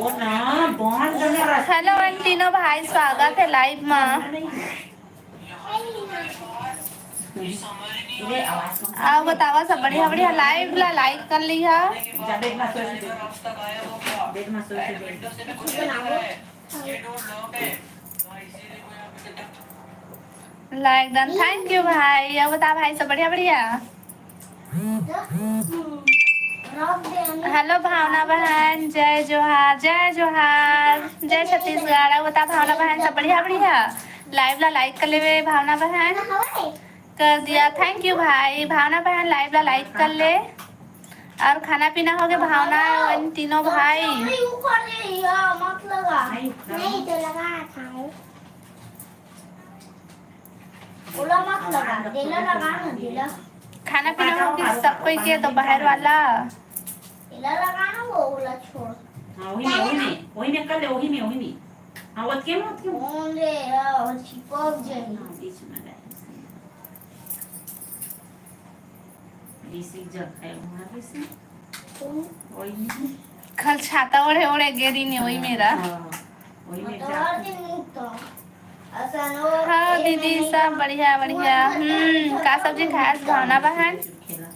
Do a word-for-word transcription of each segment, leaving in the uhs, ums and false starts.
Hello, मन तीनों भाई, स्वागत हे लाइव मा। अउ बतावा, सब बढ़िया? बढ़िया। लाइव ला लाइक कर लिहा। लाइक डन, थैंक यू भाई। अउ बता भाई, सब बढ़िया? बढ़िया। हेलो भावना बहन, जय जोहार, जय जोहार, जय छत्तीसगढ़। अउ बता भावना बहन, सब बढ़िया? बढ़िया। लाइव ला लाइक कर लेवे भावना बहन। कर दिया, थैंक यू भाई। भावना बहन, लाइव ला लाइक कर ले। अउ खाना पीना हो गया भावना, उन तीनों भाई? नहीं, उखड़ गई, या, मत लगा। नहीं, तो लगा था। ओला मत लगा, देला लगा ना, देला। खाना पीना हो गया सब कोई के, दोपहर वाला? देला लगा ना, वो ओला छोड़। हाँ, वही में, वही में, वही में कर ले, वही में, वही में। हाँ, ओतके में, ओतके में। कौन रे, यार, चिपक जाए। हाँ, बीच में ले। इसी जगह है, वहाँ भी से। कौन? वही में। कल छाता ओढ़े ओढ़े गे रही ने, वही मेरा। हाँ, वही में जाके। हाँ दीदी, सब बढ़िया, बढ़िया। हम्म, का सब्जी खाए आज भावना बहन? खेला।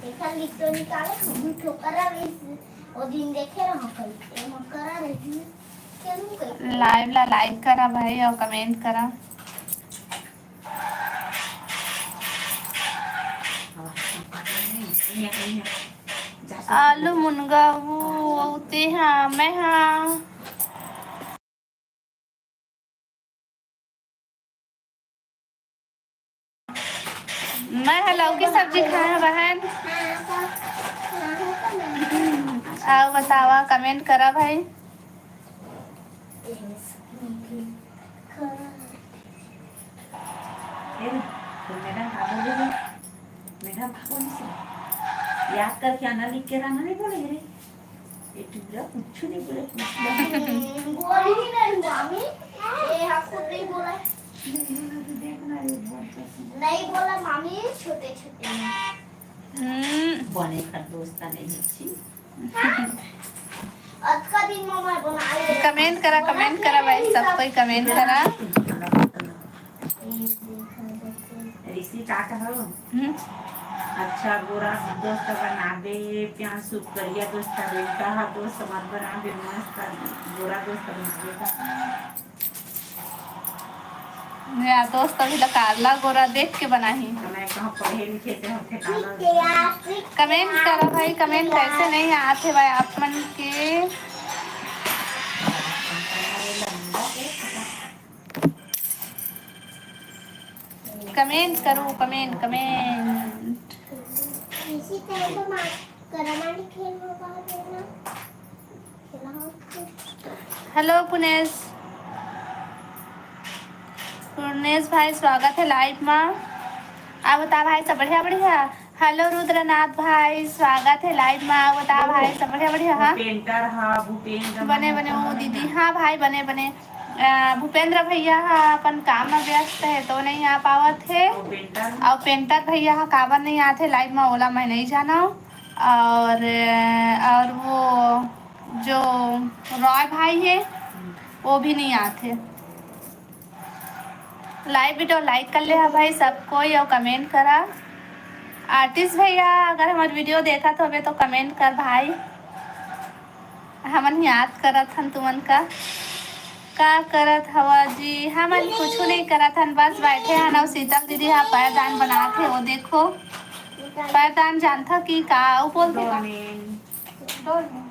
एकर लिख तो निकाले, हम ठोकरा रहिस, ओ दिन देखे रहो कल, एमा करा रहिस, केनू कही। लाइव ला लाइक करा भाई अउ कमेंट करा। आलू मुनगा वो तेहा मैं हा। मैं ह लौकी सब्जी खाए हव बहन। अउ बतावा, कमेंट करा भाई। ए, तो मैडम का बोले रे? मैडम का बोले से? याद करके आना, लिख के रहना नहीं बोले रे। ये टुकड़ा कुछ नहीं बोले, कुछ नहीं। बोली ही नहीं मामी। ये हाँ खुद नहीं बोला। नहीं बोला तो देखना रे, बोलते से। नहीं बोला मामी, छोटे छोटे में। हम्म। बने खरगोश का नहीं अच्छी। अतका दिन में मैं बना ले। कमेंट करा, कमेंट करा भाई, सब कोई कमेंट करा। ऋषि का कहो? हम्म। अच्छा गोरा दोस्त बनाबे, प्यास सुप करिया दोस्त, बेटा हा दोस्त मत बनाबे, मस्त गोरा दोस्त बनाबे का। मेरा दोस्त अभी तक काला गोरा देख के बनाही। तो मैं कहाँ पढ़े लिखे से होते काला। कमेंट करा भाई, कमेंट कैसे नहीं आते भाई आप मन के। कमेंट करो, कमेंट, कमेंट। इसी तरह तो मार-, करमानी खेल होगा ना। हेलो पुनेश, पुनेश भाई स्वागत है लाइव मा। आप बता भाई सब बढ़िया, बढ़िया? हेलो रुद्रनाथ भाई स्वागत है लाइव मा। आप बता भाई सब बढ़िया, बढ़िया? हाँ, भूपेंद्र, हाँ, भूपेंद्र बने, बने वो दीदी, हाँ भाई बने, बने। अ, भूपेंद्र भैया हा अपन काम में व्यस्त है तो नहीं आ पावत है। अउ पेंटर? अउ पेंटर भैया हा काबर नहीं आथे लाइव में, ओला मैं नहीं जानव। और, और वो जो रॉय भाई है, वो भी नहीं आथे। लाइव वीडियो लाइक कर ले हा भाई सब कोई, और कमेंट करा। आर्टिस्ट भैया, अगर हमार वीडियो देखत होबे तो कमेंट कर भाई। हमन याद करत हन तुमन का। का करत हवा जी? हमन कुछु नहीं करत हन, बस बैठे हन। अउ शीतल दीदी हा पैरदान बनात हे, वो देखो। पैरदान जानथा कि का? वो बोलते का? डोलमेन। डोलमेन।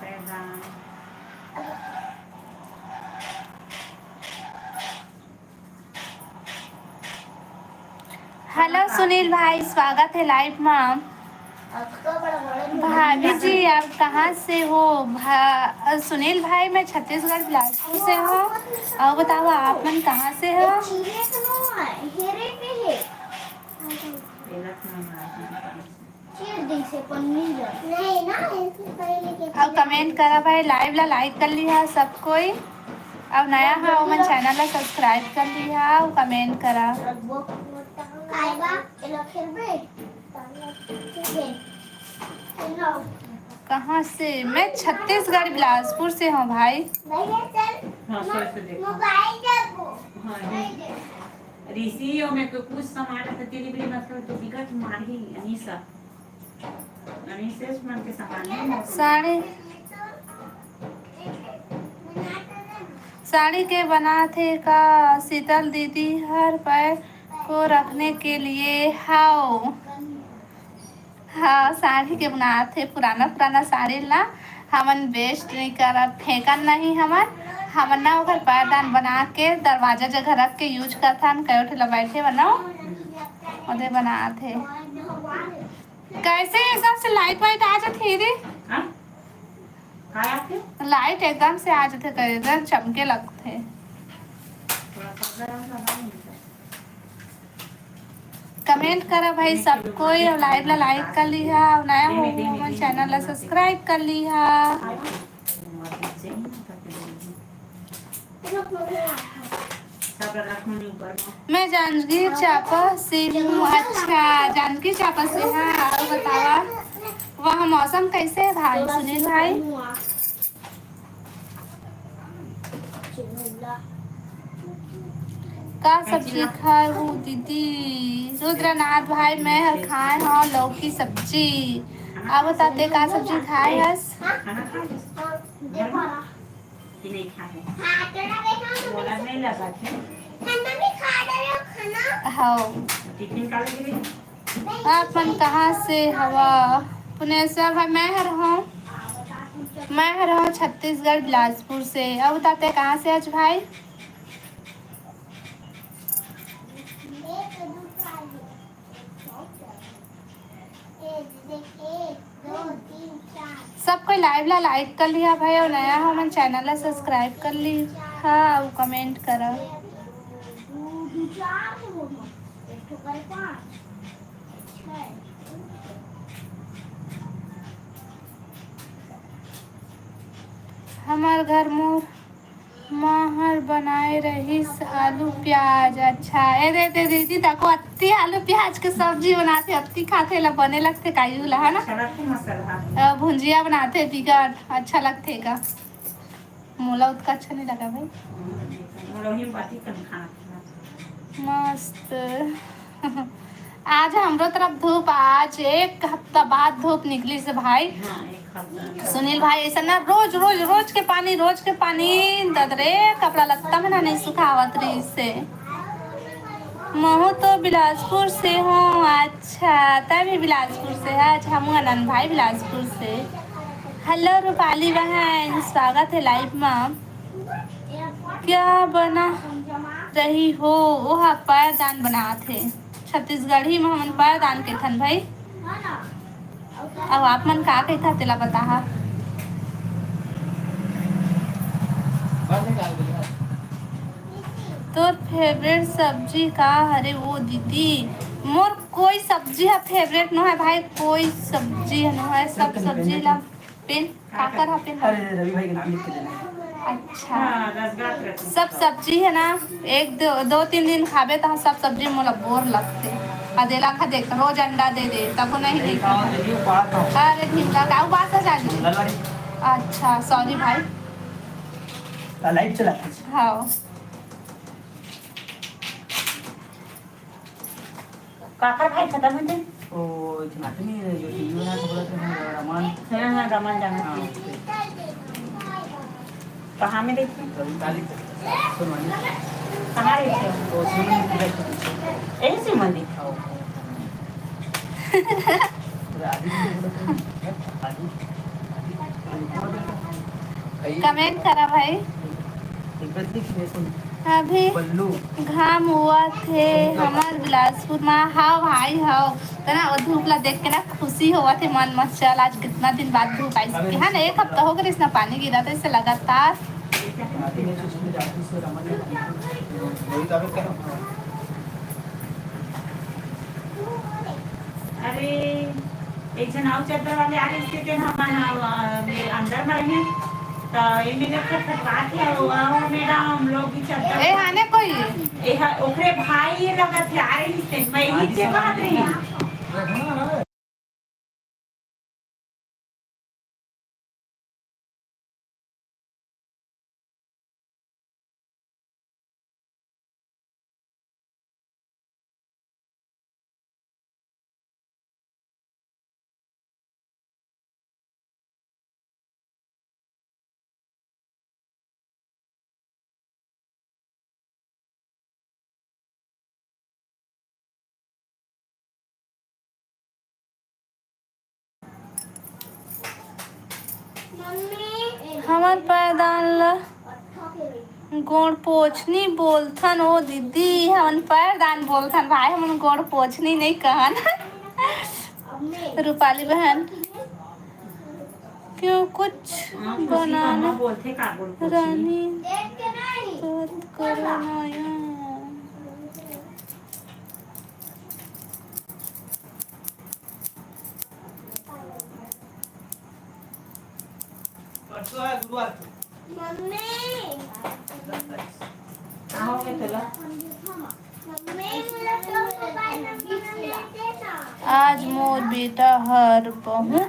पैरदान। हेलो सुनील भाई, स्वागत है लाइव में। भाभी जी, आप कहाँ से हो? भा-, सुनील भाई, मैं छत्तीसगढ़ बिलासपुर से हूँ। और बताओ, आप मन कहाँ से हो? अउ कमेंट करा भाई, लाइव ला लाइक कर लिहा सब कोई। अउ नया हा, ओमन चैनल ला सब्सक्राइब कर लिहा अउ कमेंट करा। काय बा? ये लोग खेलबे? ठीक है। खेलो। कहाँ से? मैं छत्तीसगढ़ बिलासपुर से हूँ भाई। भैया चल, हाँ, सर से देखो। मोबाइल दे वो। हाँ, मोबाइल दे। ऋषि, और मैं तो कुछ सामान है, तो तेरी बड़ी मतलब तो बिगट मारी, अनीसा। अनीसेस मन के सामान है। साड़ी, साड़ी के बनात हे का शीतल दीदी? हर पैर को रखने के लिए। हाव, हाँ, साड़ी के बनात हे, पुराना पुराना साड़ी ला हमन waste नहीं करब, फेंकन नहीं हमन। हमन ना ओकर पैरदान बना के दरवाजा जगह रख के use करथन। कयो ठे ला बैठे बनाओ, ओदे बनात हे। कैसे एकदम से light वाइट आ जाथे रे? हाँ? काय आथे? Light एकदम से आ जाथे, एकदम चमके लगथे। थोड़ा सा गरम लगा नहीं। Comment करा भाई सब कोई, और live ला like कर लिहा, और नया हो हमर channel ला subscribe कर लिहा। मैं जांजगीर चांपा से हूँ। अच्छा, जांजगीर चांपा से, हाँ। और बतावा, वहाँ मौसम कैसे है भाई सुनील भाई? का सब्जी खाए हो दीदी? रुद्रनाथ भाई, मैं हर खाए हूँ लौकी सब्जी। अब बताते का सब्जी खाए हस? हाँ। आप मन कहाँ से हवा? पुनेश्वर भाई, मैं हर हूँ, मैं हर हूँ छत्तीसगढ़ बिलासपुर से। अब बताते कहाँ से आज भाई? सब कोई live ला like कर लिहा भाई, और नया हो मन channel ला subscribe कर लिहा, और comment करा। हमार घर मोर माँ हर बनाए रहिस आलू प्याज। अच्छा, ए दे, दे दीदी, देखो अत्ती आलू प्याज के सब्जी बनाथे, अत्ती खाथे ला बने लगथे कायू ला, है ना? अच्छा लगथे मसाला। अ, भुंजिया बनाथे बिकट अच्छा लगथे का। मोला उतका अच्छा नहीं लगा भाई। मोला वही बाती कन खाना था। मस्त। आज हमरो तरफ धूप, आज एक हफ्ता बाद धूप निकलिस हे भाई। हाँ, एक हफ्ता। सुनील भाई, ऐसा ना रोज, रोज, रोज के पानी, रोज के पानी, ददरे कपड़ा लत्ता में ना नहीं सुखावत रहिस हे। महू तो बिलासपुर से हूँ। अच्छा, तै भी बिलासपुर से है? आज हमू आनंद भाई बिलासपुर से। Hello रूपाली बहन, स्वागत है live में। क्या बना रही हो? ओहा पैरदान बनात हे। छत्तीसगढ़ी में हमन पैरदान कहिथन भाई। अउ आप मन का कहिथा तेला बताहा। तोर favourite सब्जी का हरे वो दीदी? मोर कोई सब्जी ह favourite नो है भाई, कोई सब्जी ह नो है, सब सब्जी ला पेन काकर ह पेन। अरे रवि भाई के नाम लिख के देना है। अच्छा। हाँ, रसगुल्ला रखो। सब सब्जी है ना, एक दो, दो तीन दिन खाबे त सब सब्जी मोला बोर लगथे। आ देला खा देख, रोज अंडा दे दे, तको नहीं नहीं खाबे। अरे ढीला का बात है जानी। अच्छा, sorry भाई। लाइट चला। हाँ। काकर भाई खत्म होथे? ओ, एक आदमी है जो टीवी में नाच बोलत रहे हैं, रमन। हाँ, हाँ, रमन जाना। हाँ, ओके। कहाँ में देखते? रविकाली। सुनवानी। कहाँ रहते हो? वो सुनवानी पूरा। यही से मंदिर? हाँ, ओके। पूरा आदमी बोलत रहे हैं, आदमी। Comment करा भाई। अभी बल्लू। घाम हुआ थे हमर बिलासपुर मा। हाव भाई, हाव। तना वो धूप ला देख के ना खुशी होवत हे मन म। चल, आज कितना दिन बाद धूप आइस के, है ना? एक हफ्ता हो गइस ना पानी गिरत हे लगातार। अरे, एक झन आउ चद्दर वाले आ रहिस के, तेन ह अपन, अ, अंदर म रहे। तो ये मेरे खटखटात है, वो, वो मेरा हम लोग भी चलता ए, आने कोई? ए, हा, ओकरे भाई ये लगत है, आ रही से, मैं ही से बात रही। हमन पैरदान ल गोड़ पोछनी बोलथन ओ दीदी, हमन पैरदान बोलथन भाई, हमन गोड़ पोछनी नहीं कहन। रूपाली बहन, क्यों कुछ बनाना रानी, बात करो ना यार। मम्मी। आज मोर बेटा हर बहुत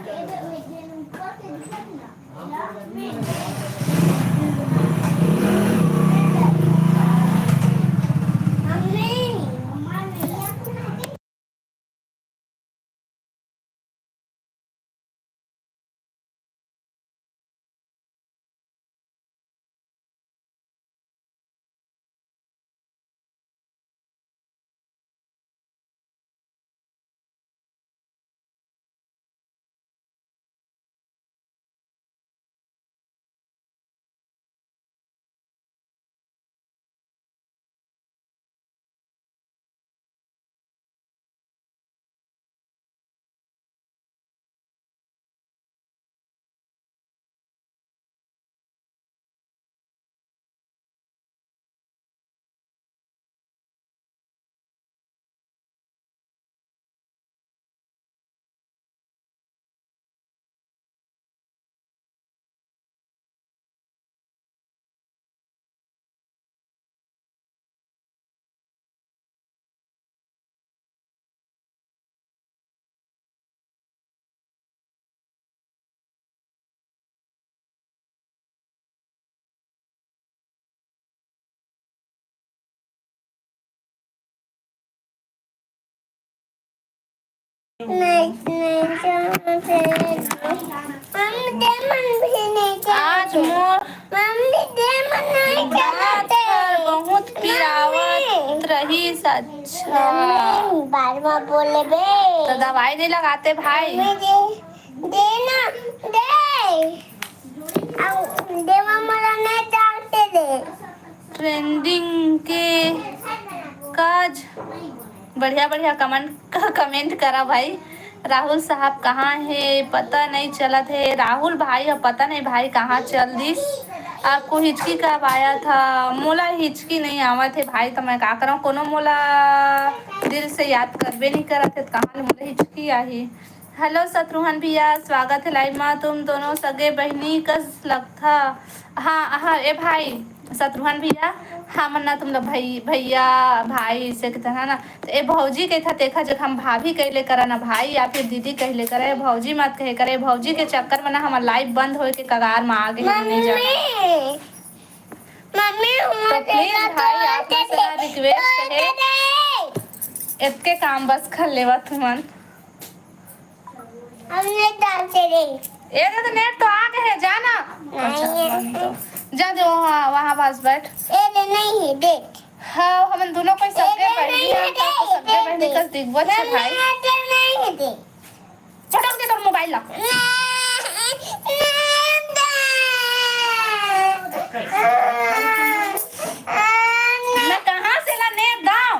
आज मोर दांत हर बहुत पिरावत रहिस। अच्छा। मम्मी, बार बार बोले बे। तो दवाई नहीं लगाते भाई। मम्मी दे, दे ना, दे। अब दे मम्मा, नहीं डालते दे। ट्रेंडिंग के काज बढ़िया बढ़िया कमेंट, कमेंट करा भाई। राहुल साहब कहाँ हे, पता नहीं चलत हे। राहुल भाई ह पता नहीं भाई कहाँ चल दिस। आपको हिचकी कब आया था? मोला हिचकी नहीं आवत हे भाई, तो मैं का करव, कोनो मोला दिल से याद करबे नहीं करत हे, तो कहाँ ले मोला हिचकी आही? हेलो शत्रुघ्न भैया, स्वागत है लाइव मा। तुम दोनों सगे बहिनी कस लगथा। हाँ हाँ, ए भाई शत्रुघ्न भैया, हमन ना तुम लोग भई-, भैया भाई से कहते हैं ना, तो ए भौजी कहता, देखा जब हम भाभी कहले करा ना भाई या फिर दीदी कहले करे, भौजी मत कहे करे। भौजी के चक्कर में ना हमार लाइव बंद होए के कगार में आ गए, नहीं जाना। मम्मी, तो प्लीज भाई, आप लोग से रिक्वेस्ट है, इतके काम बस कर लेवा तुमन। हमने डालते रे। ए दे, तो नेट तो आ गए है, जा ना। नहीं है। जा दे, वहाँ, वहाँ पास बैठ। ए दे, नहीं है, देख। हाँ, हमन दोनों कोई ए सबके दे, बहनी नहीं है, है, तो सबके देख, बहनी देख। कस दिखबो, अच्छा मम्मी, भाई। ए दे, नहीं है, देख। पटक दे तोर मोबाइल ला। नहीं, नहीं दे। मैं कहाँ से ला नेट दाव?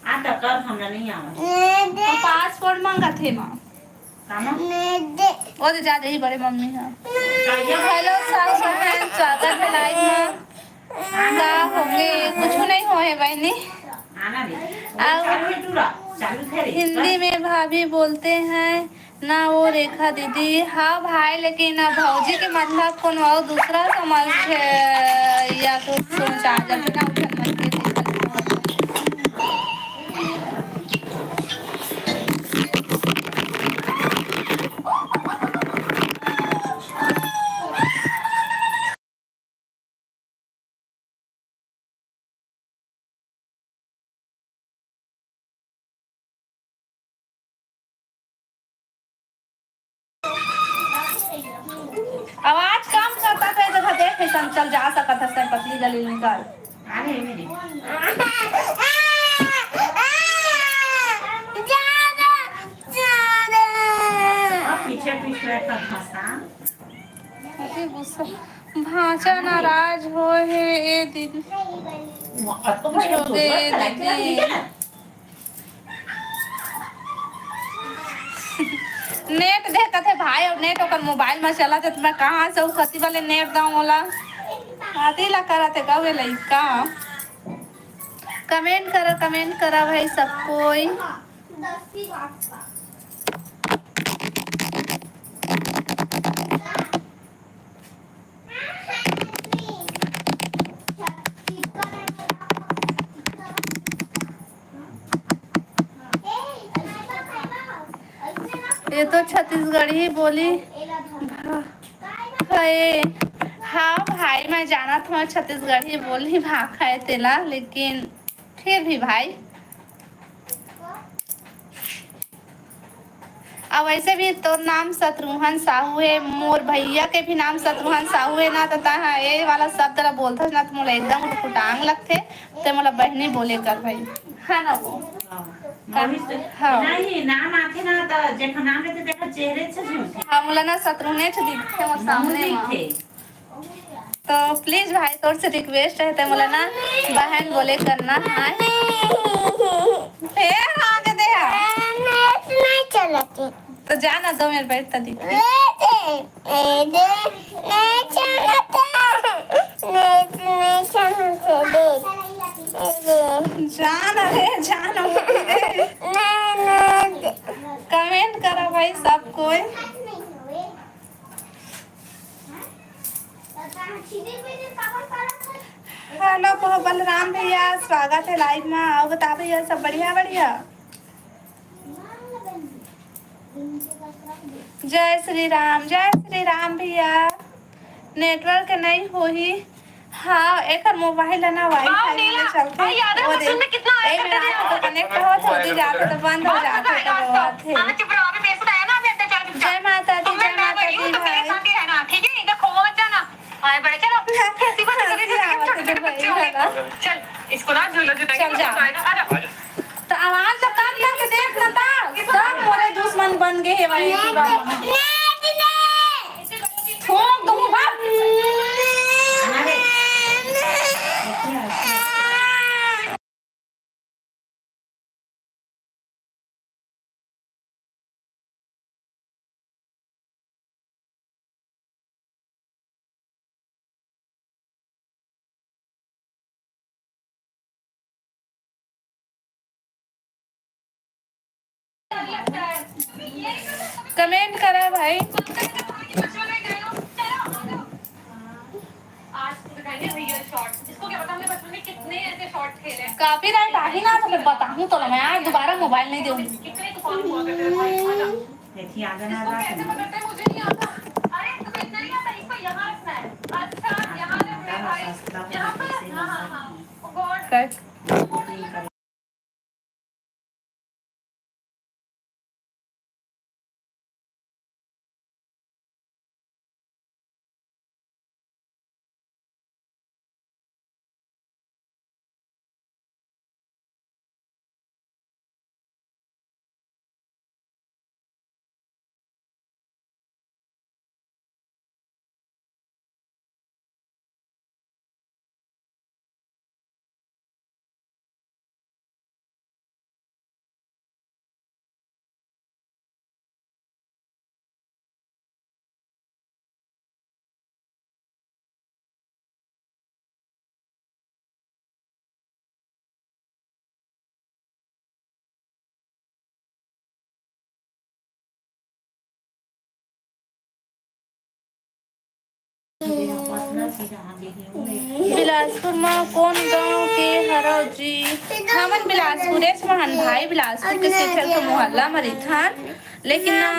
आ, त कर, हमरा नहीं आवे। तो पासवर्ड मांगत हे माँ। कामा? ओ दे, जा दे ही बड़े मम्मी हा। हेलो सास बहन, स्वागत है लाइव में। का होगे? कुछ नहीं होए बहनी। अउ हिंदी में भाभी बोलते हैं ना वो रेखा दीदी। हाँ भाई, लेकिन अब भौजी के मतलब कोनो अउ दूसरा समझ, अ, या तो सोच आ जाथे ना, उठन मन के देखत। आवाज कम करता थे, जगह देख, ऐसा चल जा सकत है, सर पतली गली निकाल। अरे, अरे। अब पीछे पीछे का भाषा। अति गुस्सा। भांचा नाराज होए हे, ए दीदी। वो अब तो मुझे छोड़ दे, जोर से दीदी। नेट दे कथे भाई, अउ नेट ओकर मोबाइल में चला, त मैं कहाँ से उ कति वाले नेट दऊं ओला? आदि ला करत हे का वे लइका? कमेंट करा, कमेंट करा भाई सब कोई। ये तो छत्तीसगढ़ी बोली भा-, भाई। हाँ भाई, मैं जानत हूँ छत्तीसगढ़ी बोली भाखा है तेला, लेकिन फिर भी भाई। अउ वैसे भी तोर नाम शत्रुघ्न साहू हे, मोर भैया के भी नाम शत्रुघ्न साहू हे ना, त तैं ह ए वाला शब्द ला बोलथस ना, त मोला एकदम उटपुटांग लगथे। ते मोला बहिनी बोले कर भाई, है ना वो? हाँ। का-, वही से, हाँ। नहीं, नाम आथे ना, त जेकर नाम लेथे, तेकर चेहरे से झूठ। हाँ, मोला ना शत्रुघ्ने से दिखथे मोर सामने मा। दिखथे। तो प्लीज भाई, तोर से रिक्वेस्ट है, ते मोला ना बहन बोले करना है। फेर आगे दे हा। नेट नहीं चलत हे। तो जा ना, दो मिनट बैठ त दिखी। नेट, ए दे, नहीं चलत हे। नेट नहीं चलत हे, दे। ए दे। जा ना रे, जा ना। नहीं, नहीं दे। कमेंट करा भाई सब कोई। हेलो बलराम भैया, स्वागत है लाइव में। अउ बता भैया, सब बढ़िया? बढ़िया। जय श्री राम, जय श्री राम भैया। नेटवर्क नहीं होही। हाँ, एकर मोबाइल है ना, वाईफाई में चलथे। वो देख, एक मिनट आके तो कनेक्ट होत हे, ओती जाथे तो बंद हो जाथे, तो रोवत हे। जय माता दी, जय माता दी भाई। हंसी आवत हे भाई, है ना? चल, इसको ना झूला झूला चल जा। तो आवाज तो कम करके देख ना ता, सब मोरे दुश्मन बन गए हे भाई। ठोक दूंगा बाप। कमेंट करा भाई। कॉपीराइट आही ना, तो मैं बताहूँ तो मैं आज दोबारा मोबाइल नहीं दूंगी। कट। बिलासपुर म कोन गांव के हरव जी? हमन बिलासपुरेच म हन भाई, बिलासपुर के सेठर के मोहल्ला म रहिथन, लेकिन ना,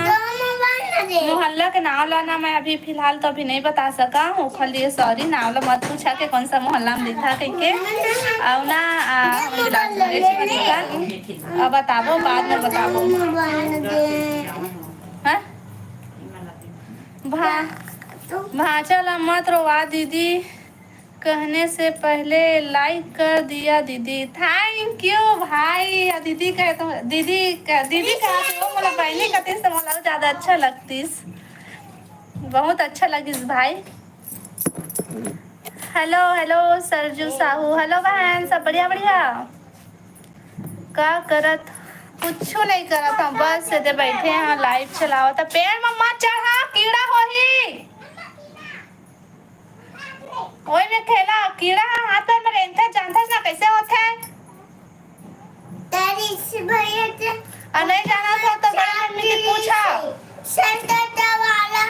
मोहल्ला के नाव ला ना मैं अभी फिलहाल तो अभी नहीं बता सका हूँ, ओखर लिए सॉरी। नाव ला मत पूछा के कौन सा मोहल्ला म रहिथा कहिके। अउ ना, आ, हम बिलासपुरेच म रहिथन। अब बताबो, बाद में बताबो। हाँ? भा-, भांचा ला मत रोवा दीदी, कहने से पहले लाइक कर दिया दीदी। थैंक यू भाई। आ दीदी कहे तो, दीदी कह, दीदी कहा तो मोला बहनी कतिस तो मोला ज्यादा अच्छा लगतिस, बहुत अच्छा लगिस भाई। Hello hello Sarju Sahu, hello बहन, सब बढ़िया बढ़िया? का करत? कुछु नहीं करत हम, बस एदे बैठे हैं, लाइव चलावत। पेड़ में मत चढ़ा, कीड़ा होही। ओए में खेला, कीड़ा ह हाथ पैर में रेंगथे, जानथस ना कैसे होथे? तेरी से भैया ते अउ नहीं जानत हो तो बड़ी मम्मी से पूछा। सर दादा वाला,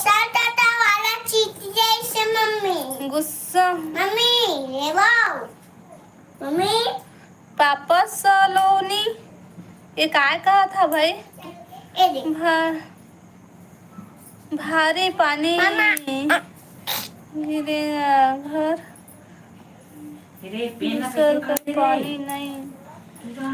सर दादा वाला चीज जैसे मम्मी। गुस्सा। मम्मी, ये वाओ। मम्मी। पापा सलोनी, ये काय कहत ह भाई? ए दे। भा-, भारी पानी मामा। गिरे घर। रे, पेन ला दूसर कइसे कर करथे रे? पानी नहीं। पूरा।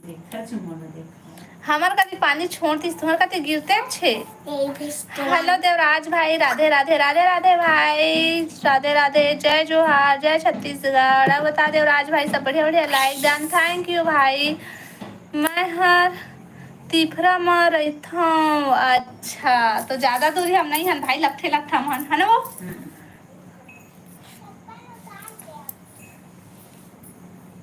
देखा छे मोला, देखा। हमर कति पानी छोड़तिस, तुम्हर कति गिरते छे। ए, बिस्तर। हेलो देवराज भाई, राधे राधे, राधे राधे भाई, राधे राधे, जय जोहार, जय छत्तीसगढ़। अब बता देवराज भाई, सब बढ़िया बढ़िया, लाइक डन, थैंक यू भाई। मैं हर तिफरा म रहिथंव। अच्छा, तो ज्यादा दूरी हम नहीं हन भाई, लखठे लखठा म हन, है ना वो? हम्म।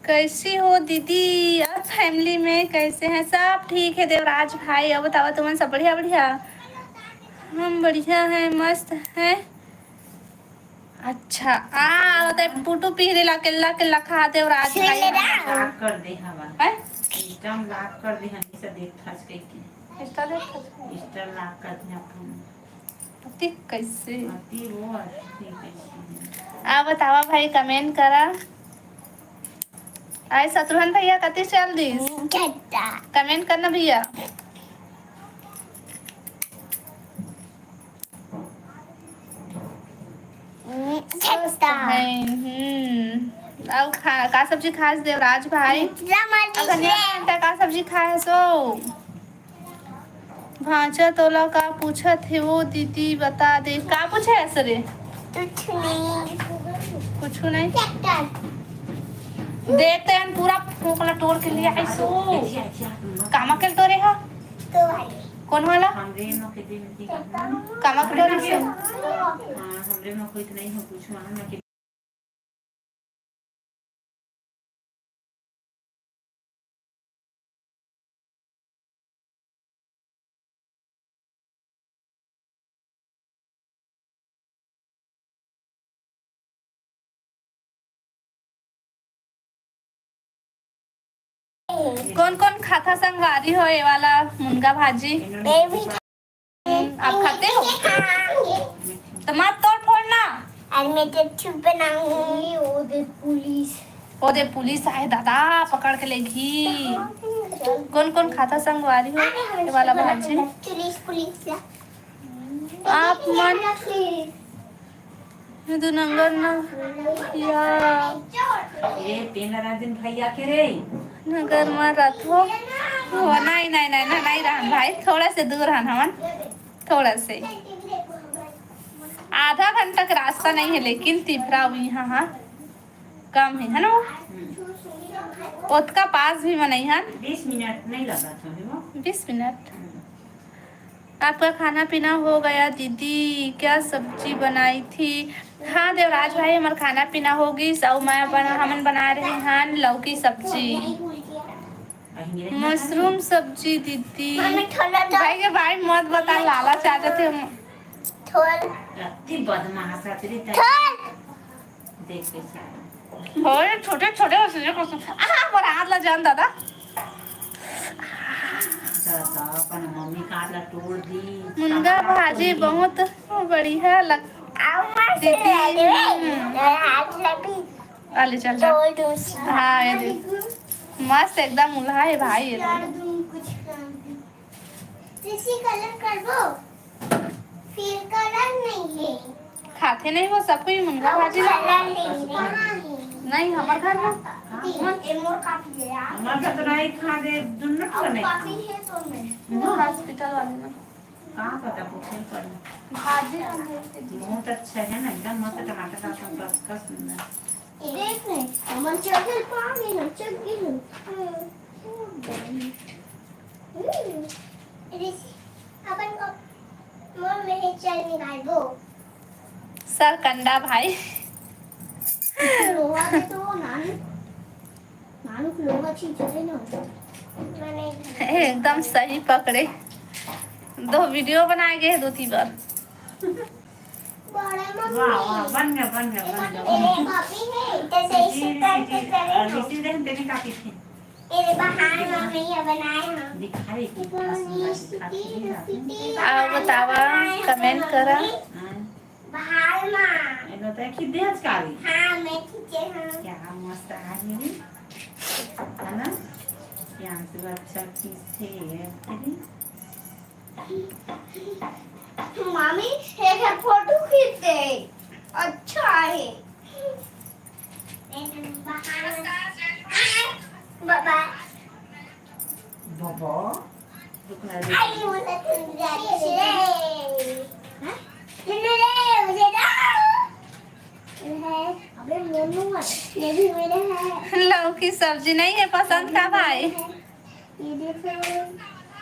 कैसी हो दीदी? आप फैमिली में कैसे हैं? सब ठीक है देवराज भाई। अब बताओ तुमन सब बढ़िया बढ़िया? हम बढ़िया हैं, मस्त हैं। अच्छा, आ होता है पुटू पीहरे ला केला केला खा देवराज भाई। लॉक कर दे हवा। हैं? सिस्टम लॉक कर दे, हम इसे देख फंस गई थी। इंस्टा देख फंस गई। इंस्टा लॉक कर दे अपन। अति कैसे? अति वो, अति कैसे? आ बतावा भाई, कमेंट करा। आय शत्रुघ्न भैया कति चल दिस? झट्टा। कमेंट करना भैया। झट्टा। स्वस्थ हैं, हम्म। अउ खा, का सब्जी खास देवराज भाई? मिथिला मल्ली अउ धनिया से। पत्ता का सब्जी खाए सो? भांचा तोला का पूछत हे वो दीदी, बता दे। का पूछे हस रे? कुछ नहीं। कुछ नहीं? ट्रैक्टर। देखते हैं, पूरा फोकला तोड़ के ले आई सो। कामा के तोरे हा? तो वाले। कौन वाला? हमरे में के दिन की कामा के तोरे से? हाँ, हमरे में कोई तो नहीं हो, कुछ वहाँ में के कौन कौन खाता संगवारी हो ये वाला मुनगा भाजी? मैं भी। हम्म, आप खाते हो? खाएंगे। तो मत तोड़ फोड़ना। और मैं तो चुप बनाऊंगी। ओ दे पुलिस। ओ दे पुलिस आए दादा, पकड़ के लेगी। कौन कौन खाता संगवारी हो ये वाला भाजी? Police, police. आप मन दू नंबर न या ए, तेन ला रात दिन भैया के रे। नगर म रथो। हो, नहीं, नहीं, नहीं, नहीं, नहीं रहन भाई, थोड़ा से दूर हन हमन, थोड़ा से। आधा घंटा के रास्ता नहीं है, लेकिन तिफरा अउ इहाँ हा कम है, है ना? हम्म। ओतका पास भी म नहीं हन। बीस मिनट नहीं लगा था, है वो? बीस मिनट। हम्म। आपका खाना पीना हो गया दीदी, क्या सब्जी बनाई थी? हाँ देवराज भाई, हमर खाना पीना हो गिस, अउ मैं बना, हमन बनाए रहे हन लौकी सब्जी, मशरूम सब्जी दीदी। मम्मी, थोड़ा तो भाई के भाई मत बता, लालच आ जाथे। थोड़ा। अति बदमाश आथे रे तैं। थोड़ा। देख कैसे। ओए, छोटे छोटे हो, सुनिए कसम। आहा, मोर हाथ ला जान दादा। अपन मम्मी का ला तोड़ दी। मुनगा भाजी बहुत बढ़िया लग-, आओ माँ से दीदी, ले ले। हम्म। हाथ लगी। आ ले, चल, चल। दो, दो, हाँ, ये देख। मस्त एकदम उल्हा है भाई, ये देख। यार, तुम कुछ कर दो। किसी कलर कर दो। फिर कलर नहीं है। खाते नहीं वो सब कोई मुनगा भाजी। कलर नहीं है। नहीं, हमारे घर में। ये मोर कापी है यार। हमारे घर तो नहीं खा दे, दुन्नट को नहीं। कापी है तो नहीं। वो हॉस्पिटल वाले में। कहाँ पता पूछे पड़ी। भाजी हम भेज के दिए। बहुत अच्छा है ना, एकदम मस्त टमाटर का कस कस सुंदर। देख ने, हमन चढ़ल पानी न चढ़ गेलू। हम्म। हम्म। ऋषि, अपन को मोर में चल निकालबो। सरकंडा भाई। लोहा के तो नानी। एकदम सही पकड़े। दो वीडियो बनाए गए दो तीन बार। बड़ा मम्मी। वाह, वाह, बन गया, बन गया, बन गया। मेरे भाभी है, इधर से इसे करके करेंगे। ऋषि दे, तेरी कापी थी। ये बाहर मम्मी ये बनाए हैं। दिखाई कि कितना सुंदर दिखाती है। आओ बतावा, कमेंट करा। हाँ। बाहर माँ। ये बताया कि दे आज काली। हाँ, मैं खींचे हूँ। क्या मस्त आ रही है, है ना? यहाँ से वो अच्छा खींचते हैं, है ना? मामी, एक फोटो खींचते हैं। अच्छा है। बाबा। बाबा। रुकना रे। आई, मुझे तुम जाती है। हाँ? ले, ले, मुझे दो। ये है। अबे, मोनू है। ये भी मेरे है। लौकी सब्जी नहीं है पसंद का भाई? ये देखो,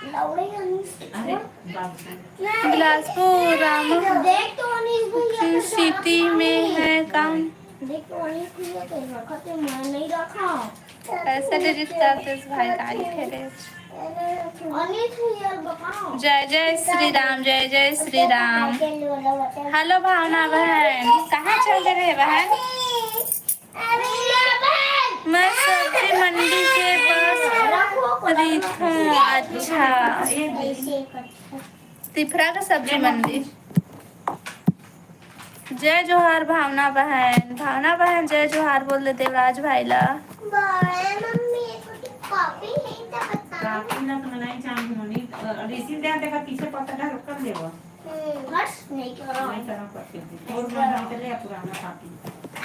लौड़े अनीस। अरे, बाबू। बिलासपुर, राम देख तो अनीस भैया के सिटी में है काम। देख तो अनीस भैया के रखते, मैं नहीं रखा। ऐसे डिलीट कर दे भाई, गाली खेले। अरे, अनिल तू यार बताओ। जय जय श्री राम, जय जय श्री राम। हेलो भावना बहन, कहाँ चल रहे बहन? मैं सब्जी मंडी के पास रही हूँ। अच्छा, तिफरा का सब्जी मंडी। जय जोहार भावना बहन, भावना बहन जय जोहार बोल दे देवराज भाई ला। बड़े मम्मी, एक ठो कॉपी है तो बता। कॉपी ना तो नहीं चाहूँ, नहीं, अ, ऋषि दे, देखा पीछे पत्ता डाल कर लेवा। हम्म, हट, नहीं करो। नहीं करो कॉपी। और मैं हम चले आ पुराना कॉपी।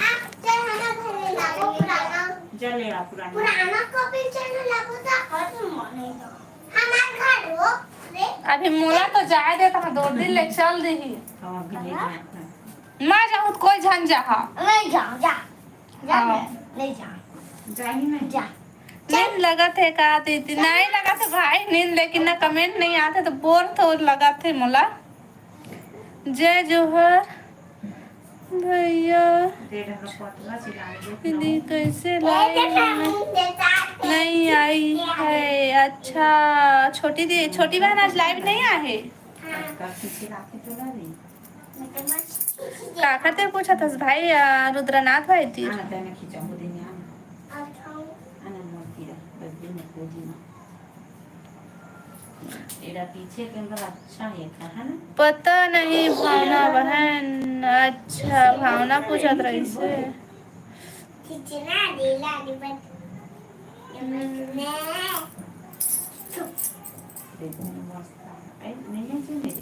आप चल हमारा घर ले लाओ पुराना। जा ले आ पुराना। पुराना कॉपी चल लाओ तो हट, नहीं करो। हमार घर हो, रे। अभी मोला तो जाए दे, तहाँ दो दिन ले चल देही। हाँ, अभी ले जाए। मैं जाहूँ त कोई झन जाहा। नहीं जाओ, जा। जा हाँ। मैं, नहीं जाओ। जाही नहीं। जा। नींद लगत हे का दीदी? नहीं लगत हे भाई नींद, लेकिन ना कमेंट नहीं आते तो बोर तो लगत हे मोला। जय जोहर भैया। दीदी कैसे लाइव में नहीं आई है? अच्छा, छोटी दी, छोटी बहन आज लाइव नहीं आए हे। काखर तेर पूछत हस भाई, आ, रुद्रनाथ भाई तीर। एला पीछे के अंदर अच्छा हे का, है ना? पता नहीं भावना बहन, अच्छा भावना पूछत रहिस हे। खींचना, लीला, लिबट। हम्म। देखो, मस्त है। ए, नहीं है, क्यों नहीं?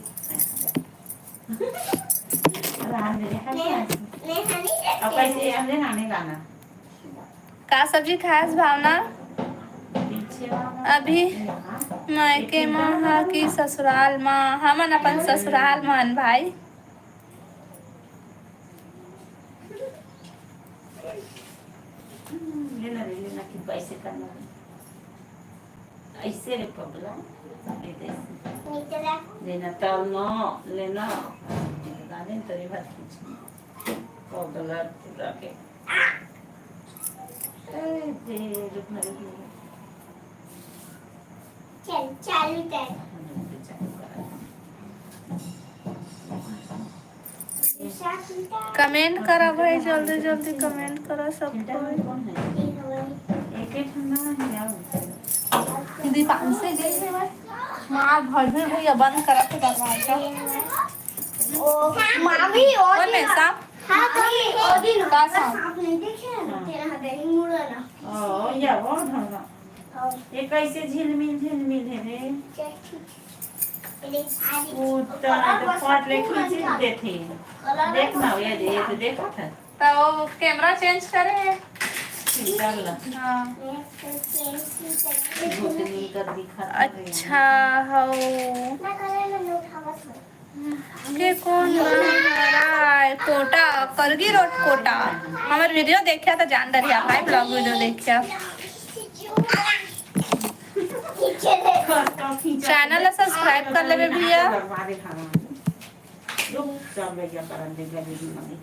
रहने दे, हट जा। नहीं, नहीं, हट जा। अब ऐसे, अब ले ना, नहीं लाना। का सब्जी खास भावना? अभी मायके मा हा कि ससुराल मा? हमन अपन ससुराल मा हन भाई। लेना रे, लेना कि पैसे करना। ऐसे रे पगला, ये दे। लेना तब न, लेना। गाने तेरी बात कुछ नहीं। पगला पूरा के। ए, दे, रुक ना, रुक ना। चल, चालू कर। कमेंट करा भाई, जल्दी जल्दी कमेंट करा सब कोई। दीपांशु गई है भाई। मार भर भी भैया बंद करत हे दरवाजा। ओ, मामी, ओ कौन दिन है सांप? हाँ, मामी, ओ दिन का सांप? सांप नहीं देखे ना? हाँ। तेरा हगरी मुड़ा ना। ओ, या वो ढंगा। हाँ। ये कैसे झिलमिल, झिलमिल है रे? चल, ठीक है। ये देख, आ रही। वो तो, तो फट ले खींच देथे। देख ना, ये दे, ये तो देखा था। त वो कैमरा चेंज करे हे। फिल्टर ला। हाँ। भूतनी कर दिखा था। अच्छा, हौ। के कौन नाम हराय? कोटा, करगी रोड कोटा। हमर वीडियो देखिया त जान डरिया भाई, ब्लॉग वीडियो देखिया। चैनल ला सब्सक्राइब कर लेबे भैया। रुक, सब भैया करन दे गली में।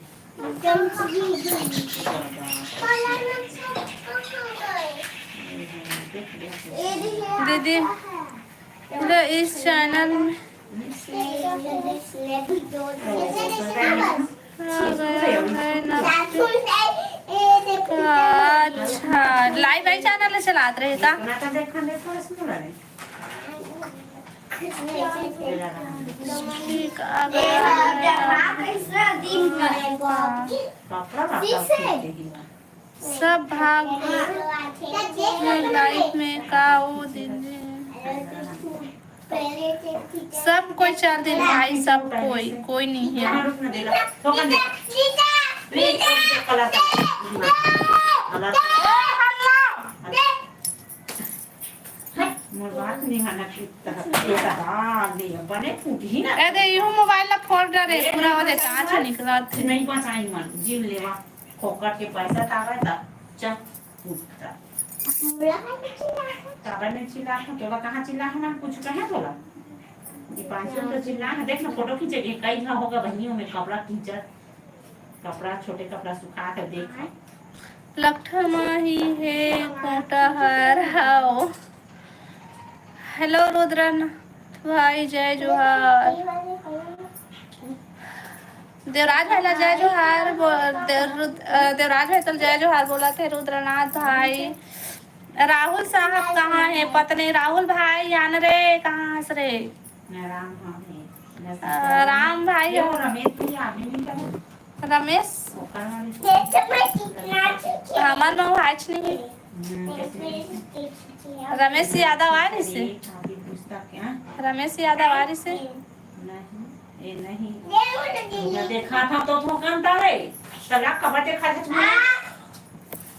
दीदी, पूरा इस चैनल में अच्छा, लाइव आई चैनल चलात रहे का? ठीक, आ गया। सब भाग में लाइफ में का वो दिन सब कोई चल दिन भाई, सब कोई, कोई नहीं है। मोर बात नहीं माना कि तोरा, तोरा बाल नहीं है, बने फूटही ना। ए दे, इहो मोबाइल ला फोड़ डरे, पूरा हो दे, कांच निकलत हे। नहीं बचाई मन, जीव लेवा, फोकट के पैसा तावे ता, चल, फूटता। तावे में चिल्ला, तोला कहाँ चिल्ला है ना, कुछ कहे तोला? दीपांशु तो चिल्ला है, देख ना, फोटो खींचे के कई घा होगा बहिनियों में कपड़ा खींचत। कपड़ा, छोटे कपड़ा सुखा के देख। लकठा माही हे कोटा हर हाव। हेलो रुद्रनाथ भाई, जय जोहार। देवराज भाई ला जय जोहार बो-, देव-, रुद-, अ, देवराज भाई तल जय जोहार बोलत हे रुद्रनाथ भाई। राहुल साहब कहाँ हे? पता नहीं। राहुल भाई आन रे, कहाँ हस रे? राम भाई। अ, राम भाई ये हो। वो रमेश भी आदमी नहीं क्या? रमेश? ओकर वाली। हमर में भाच नहीं है। हम्म, रमेश यादव आ रही से? अभी पूछता क्या? रमेश यादव आ रही से? नहीं, ये नहीं। ये देखा था तो धोखा था रे। तला कबड्डी खा के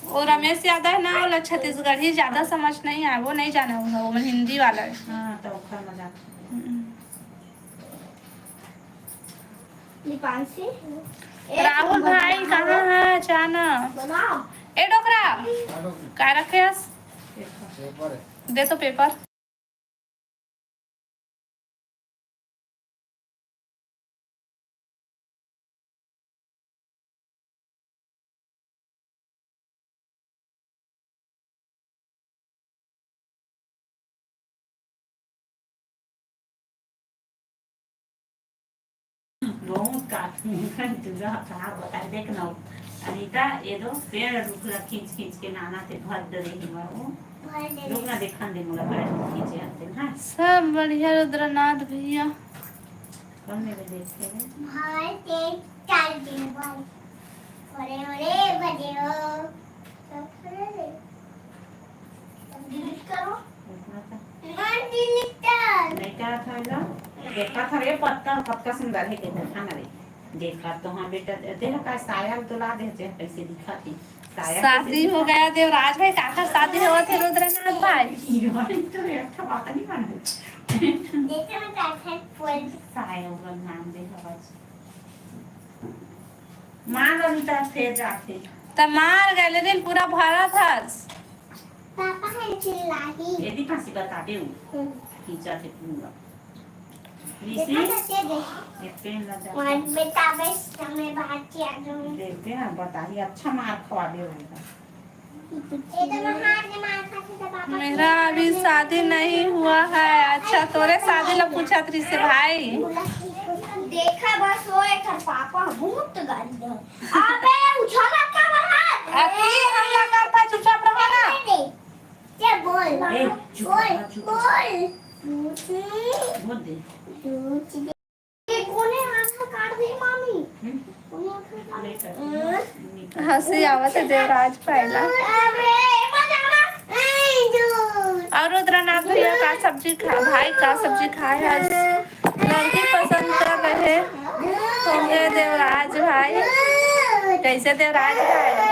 वो रमेश यादव है ना, वो लोग छत्तीसगढ़ी ज्यादा समझ नहीं आए, वो नहीं जाने होगा, वो हिंदी वाला है। हाँ, तो ओखर मजाक। हम्म। दीपांशी, राहुल भाई, कहाँ है? चाना। ए डोकरा, का रखे हस? दे तो पेपर। बहुत काटूंगा तुझा, कहाँ बताए। देख ना अनिता, ये दो पेड़ रुख ला खींच खींच के नाना थे भर दे रही हूँ। रुक ना, देखन दे मोला पेड़ खींचे आते ना। सब बढ़िया रुद्रनाथ भैया। कौन मेरे देखे हैं? भाई तेज चाल दिन भाई। ओरे ओरे बजे हो। सब करे रे। डिलीट करो। इतना था। नॉट डिलीट कर। नहीं क्या था ना? देखा था रे पत्ता, पत्ता सुंदर है, के देखा ना रे। देखा तो हाँ बेटा, देह का साया तो ला दे, जे कैसे दिखा थी। साया शादी कैसे हो दिखा? गया देवराज भाई, काकर शादी होत हे रुद्रनाथ भाई? ये वाली तो रे, अच्छा बात नहीं मानू। देखा ना, काकर बोल। साया उगल नाम दे हवा। मार अनिता फेर जाथे। त मार गैलरी पूरा भरत हस। पापा है चिल्लाही। यदि फांसी बता दे हूँ। हम्म। खींचा थे पूरा। ऋषि, देखा तो दे दे। ये पेन लगा। और बेटा बस हमें बाहर किया दो। देखते हैं, बताइए, अच्छा मार खवा दे होगा। मेरा अभी शादी नहीं हुआ है। अच्छा, तोरे शादी ला पूछत रहिसे भाई। देखा बस वो एक ठन पापा बहुत गाली दे। अबे उठा मत का बाहर। अति हमला करता, चुपचाप रहो ना। नहीं, नहीं। क्या बोल? ए, चुप बोल, रहो, चुप रहो। बोल। दूध से, दूध दे। दूध से। ये कोने हाथ में काट दी मामी। हम्म। कोने हाथ में काट दी। हंसी आवत हे देवराज भाई ला। अरे, मजा आ। ए, दूध। और रुद्रनाथ भैया का सब्जी खा, भाई का सब्जी खाए आज? लड़की पसंद कर रहे होंगे देवराज भाई। कैसे देवराज भाई?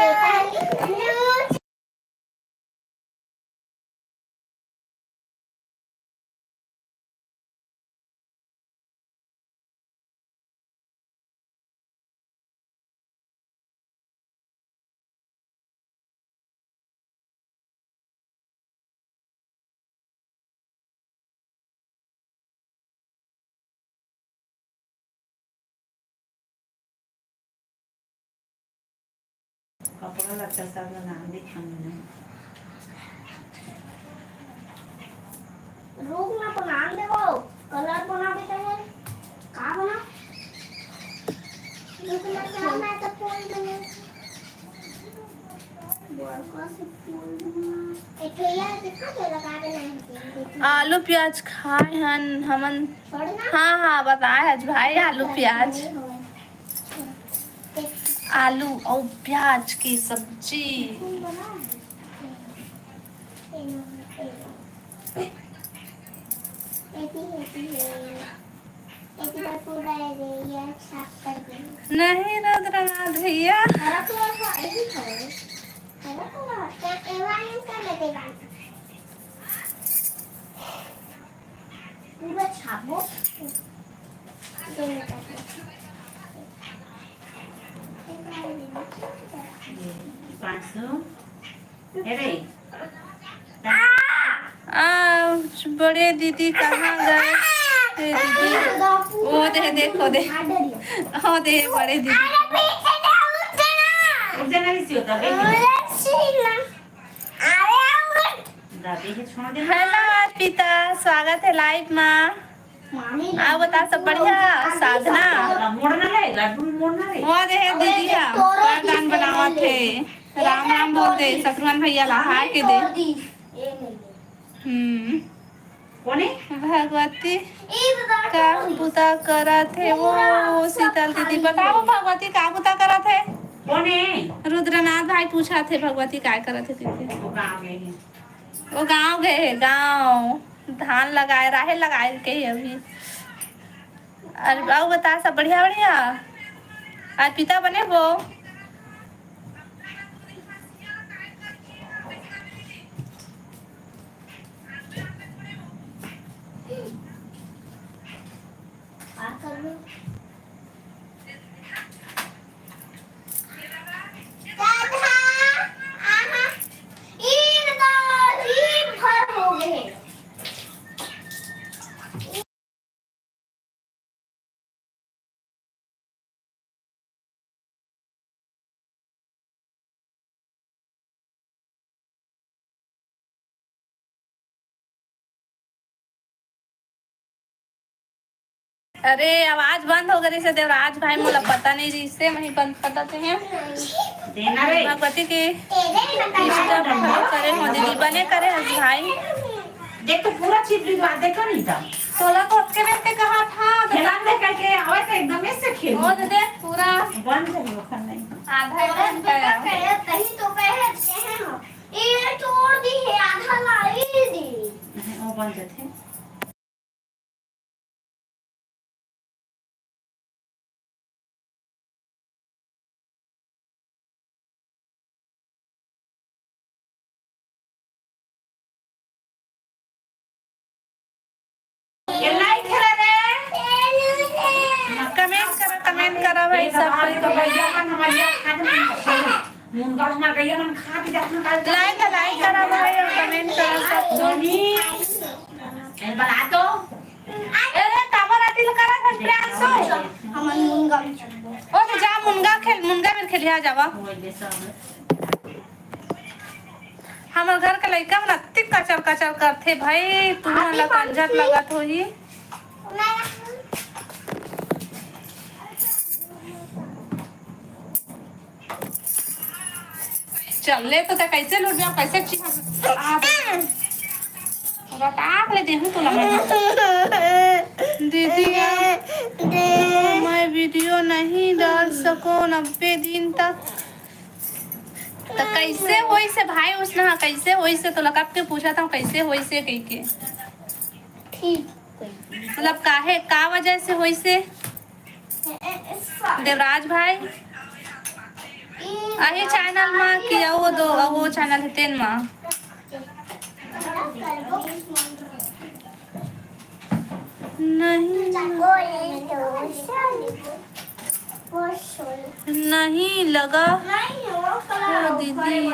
कपड़ा लत्ता सब ला नांदे खाने। रुक ना, तो नाम दे वो। कलर बना देते हैं। का बना? रुक ना, क्या मैं तो फूल बने। बड़का से फूल बना। ए, ठेला दिखा, ठेला का बना है? आलू प्याज खाए हन हमन। छोड़ ना। हाँ, हाँ, बताए आज भाई, आलू प्याज। आलू और प्याज की सब्जी। नहीं, रुद्रनाथ भैया। पूरा छापो। पाँच सौ। ए रे। आ, बड़े दीदी कहाँ गए? ए दीदी, वो दे, देखो दे, वो दे, बड़े दीदी। उठ जाना, नहीं सी होता बे। दादी के छोड़ दे। हेलो अर्पिता, स्वागत है लाइव मा। आप बता, सब बढ़िया? साधना, मोड़ना रे, लड्डू मोड़ना रे। वो दे है दीदी हा, का गान बनावत है। राम राम बोल दे शत्रुघ्न भैया ला, हाय के दे। हम्म। कोने? भगवती का बुता करत हे वो शीतल दीदी। बताओ भगवती का बुता करत हे? कोने? रुद्रनाथ भाई पूछत हे भगवती काय करत हे दीदी। वो गाँव गए हे। वो गाँव गए हे, गाँव। धान लगाए, राहेर लगाए के हे अभी। अरे, अउ बता, सब बढ़िया, बढ़िया? अर्पिता बने वो? अरे, आवाज बंद हो गई से देवराज भाई, मोला पता नहीं रहिसे, वही बंद कर देते हैं। देना रे। भगवती के इष्ट फल करे हो दीदी, बने करे हस भाई। देख तो पूरा चिप लिखवा दे, कर नहीं था। तोला तो ओतके बेर ते कहा था, खेला दे करके आवे तो एकदम से खेल। वो दे दे पूरा। बंद है वो खाना ही। आधा ही बंद है। कहे, तही तो कहे, कहे हो। ये तोड़ दी है, आधा लाई दी। वो बंद थे। ये लाइक करा रे। कमेंट करा, कमेंट करा भाई, सब कोई को भाई। मुनगा उनगा गइया मन खा के जात ना काल। लाइक, लाइक करा भाई और कमेंट करा सब कोई। ए, बना तो। ए रे, काबर आती ल करा घर पे आसो। हमन मुनगा में खेलबो। ओ तो जा मुनगा खेल, मुनगा में खेलिया जावा। हमर घर के लइका मन अतिक कचर कचर करथे भाई, तुमन ला कंजत लगत होही। चल ले तो, ते कैसे लूट गया, कैसे चिढ़ा? आ, पटाख ले देहूं तोला मैं। दीदी, अब मैं वीडियो नहीं डाल सको नब्बे दिन तक। त कैसे होइसे भाई उसना, कैसे होइसे? तोला कब के पूछा था कैसे होइसे कह के। ठीक। मतलब काहे, का वजह से होइसे? देवराज भाई, आही चैनल मा कि अउ वो दो, अउ वो चैनल हे तेन मा? नहीं, नहीं लगा हो दीदी।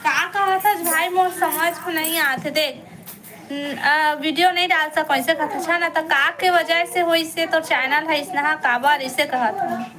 का कहत हस भाई, मोर समझ में नहीं आथे। देख, न-, आ, वीडियो नहीं डाल सको, ऐसे कहत हस ना, त का के वजह से होइसे तोर चैनल हे इसना, काबर इसे कहत हस?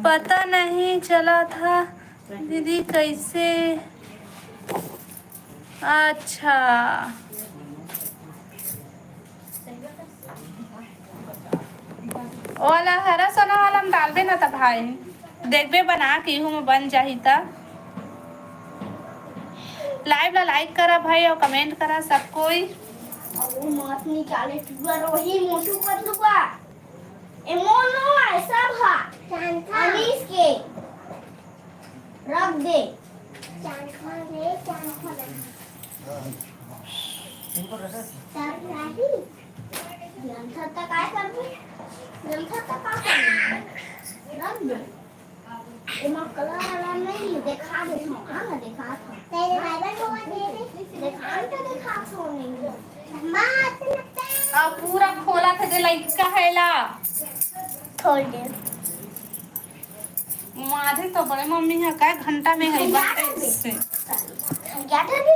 पता नहीं चला था दीदी कैसे। अच्छा, ओला हरा सोना वाला में डालबे ना त भाई, देखबे बना के इहू में बन जाही त। लाइव ला लाइक करा भाई और कमेंट करा सब कोई। अब वो मात निकाले टुआ रोही मोटू पतलुआ। ए मोनो है सब हा। अनीस के रख दे। चांद खा रे, चांद खा। सरकारी? ग्रंथ त काय करबे? ग्रंथ त का करबे? रख दे। एमा कलर वाला नहीं, देखा दे, हाँ, देखा था। तेरे भाई बहन को दे दे। देखा तो देखा सो नहीं। माँ, अब पूरा खोला था जे लइका है ला। छोड़ दे। मारे तो बड़े मम्मी है, काय घंटा में है, बंदे से। क्या था बे?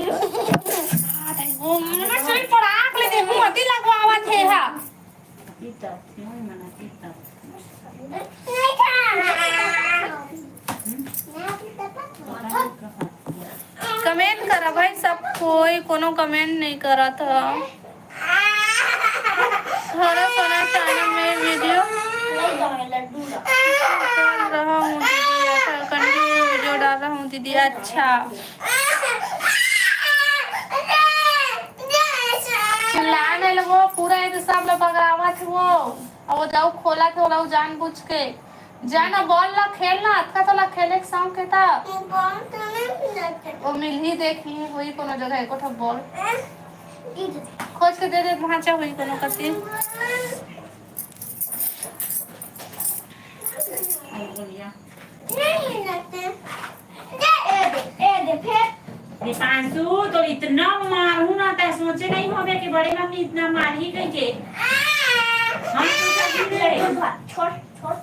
आ, भाई, वो मम्मी से पड़ाक ले दे, मुंह अति लगवावत है हा। कमेंट करा भाई सब कोई, कोनो कमेंट नहीं करत ह। हरा सोना चैनल में वीडियो डाल रहा हूँ दीदी, अच्छा, कंटिन्यू वीडियो डाल रहा हूँ दीदी। अच्छा, चिल्ला नहीं लगो, पूरा ये तो सब लोग बगरावत हो, और वो जाओ खोला थे, वो लोग जानबूझ के जाना, बॉल ला खेलना, अतका तोला खेले के शौक हे त। बॉल तो नहीं मिलते। वो मिलही, देखही, होही कोनो जगह एको ठो बॉल। हैं? इधर। खोज के दे दे, भांचा होही कोनो कति। नहीं मिलते। दे, ए दे, ए दे, फेर। दीपांशु, तो इतना मारू ना, तै सोचे नहीं होबे कि बड़े मम्मी इतना मारही कह के। हम तो जल्दी ले। छोड़, छोड़,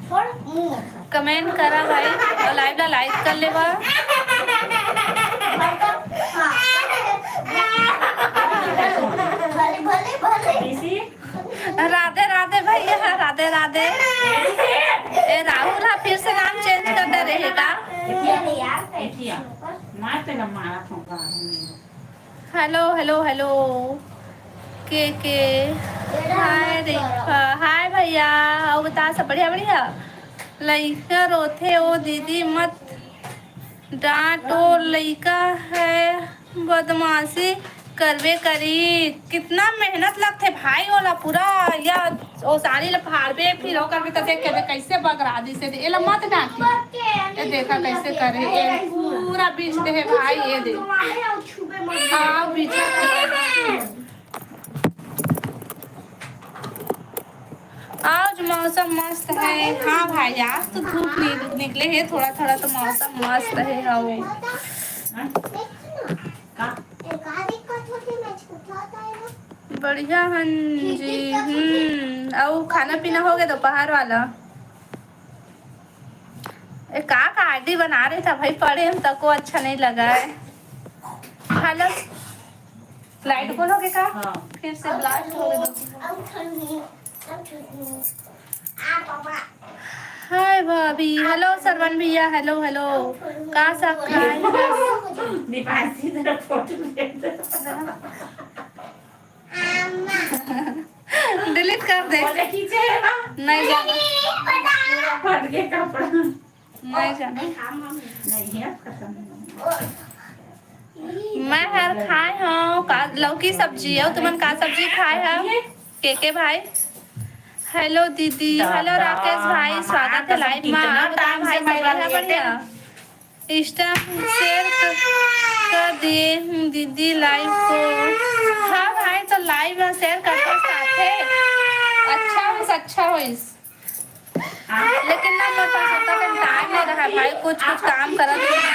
छोड़, मुंह मत कर। कमेंट करा भाई, और लाइव ला लाइक कर लेवा। हाँ। भले, भले, भले। इसी राधे राधे भैया, राधे राधे। ए, राहुल हा फिर से नाम चेंज कर दे रहे का? एथिया, एथिया। मार तेला मारा ठोका। Hello, hello, hello. के के। हाय रेखा, हाय भैया। अउ बता, सब बढ़िया, बढ़िया? लइका रोथे ओ दीदी, मत डांटो, लइका है, बदमाशी करबे करी। कितना मेहनत लगथे भाई, ओला पूरा या ओसारी ला फाड़बे, फिर ओ करबे, त देख के कैसे बगरा दिसे। एला मत डांटी। ए देखा कैसे करे, ए पूरा बीछ दे हे भाई, ए दे। हाँ, बीछ। आज मौसम मस्त है। हाँ भाई, आज तो धूप नि-, निकले है थोड़ा थोड़ा, तो मौसम मस्त है। हाँ, का? बढ़िया हन जी। हम्म, अउ खाना पीना हो गया दोपहर वाला? ए, का का आईडी बना रहे था भाई, पढ़े हम तको अच्छा नहीं लगा है। हेलो, लाइट कौन हो गया का? हाँ। फिर से ब्लास्ट हो गया। हाय भाभी, हेलो सरवन भैया, हेलो हेलो। का सब खाए? डिलीट कर दे। बोले खींचे है ना? नहीं जाना। पूरा फट गया कपड़ा। नहीं जाना। नहीं है, खत्म। मैं हर खाए हूँ का लौकी सब्जी। अउ तुमन का सब्जी खाए हो? के के भाई। हेलो दीदी, हेलो राकेश भाई, स्वागत है लाइव में। कितना टाइम से भाई, सब बढ़िया, बढ़िया। इंस्टा शेयर कर, कर दिए हूँ दीदी लाइव को। हाँ भाई, तो लाइव शेयर करते साथे। अच्छा होइस, अच्छा होइस। लेकिन ना, मोर पास ओतना टाइम नहीं रहा भाई, कुछ, कुछ काम करत रहे।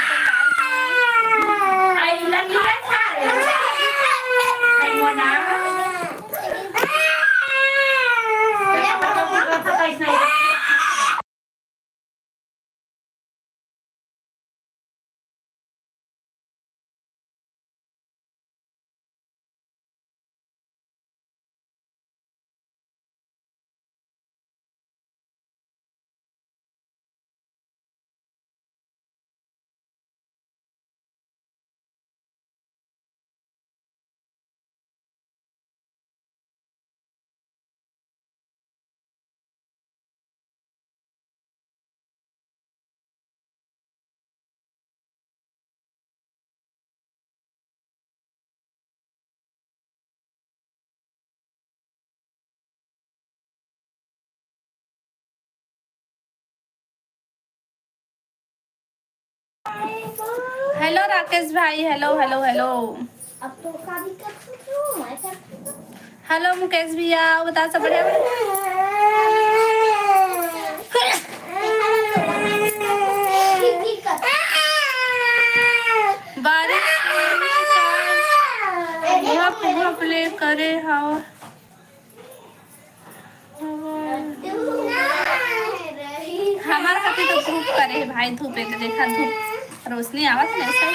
हेलो राकेश भाई, हेलो हेलो हेलो। अब तो शादी कर चुकी हूँ, मैं कर चुकी हूँ। हेलो मुकेश भैया, बता सब बढ़िया? बारिश में का भप भप ले करे हव। हमार खातिर तो धूप करे हे भाई, धूप एक देखा, धूप रोशनी आवत है सर।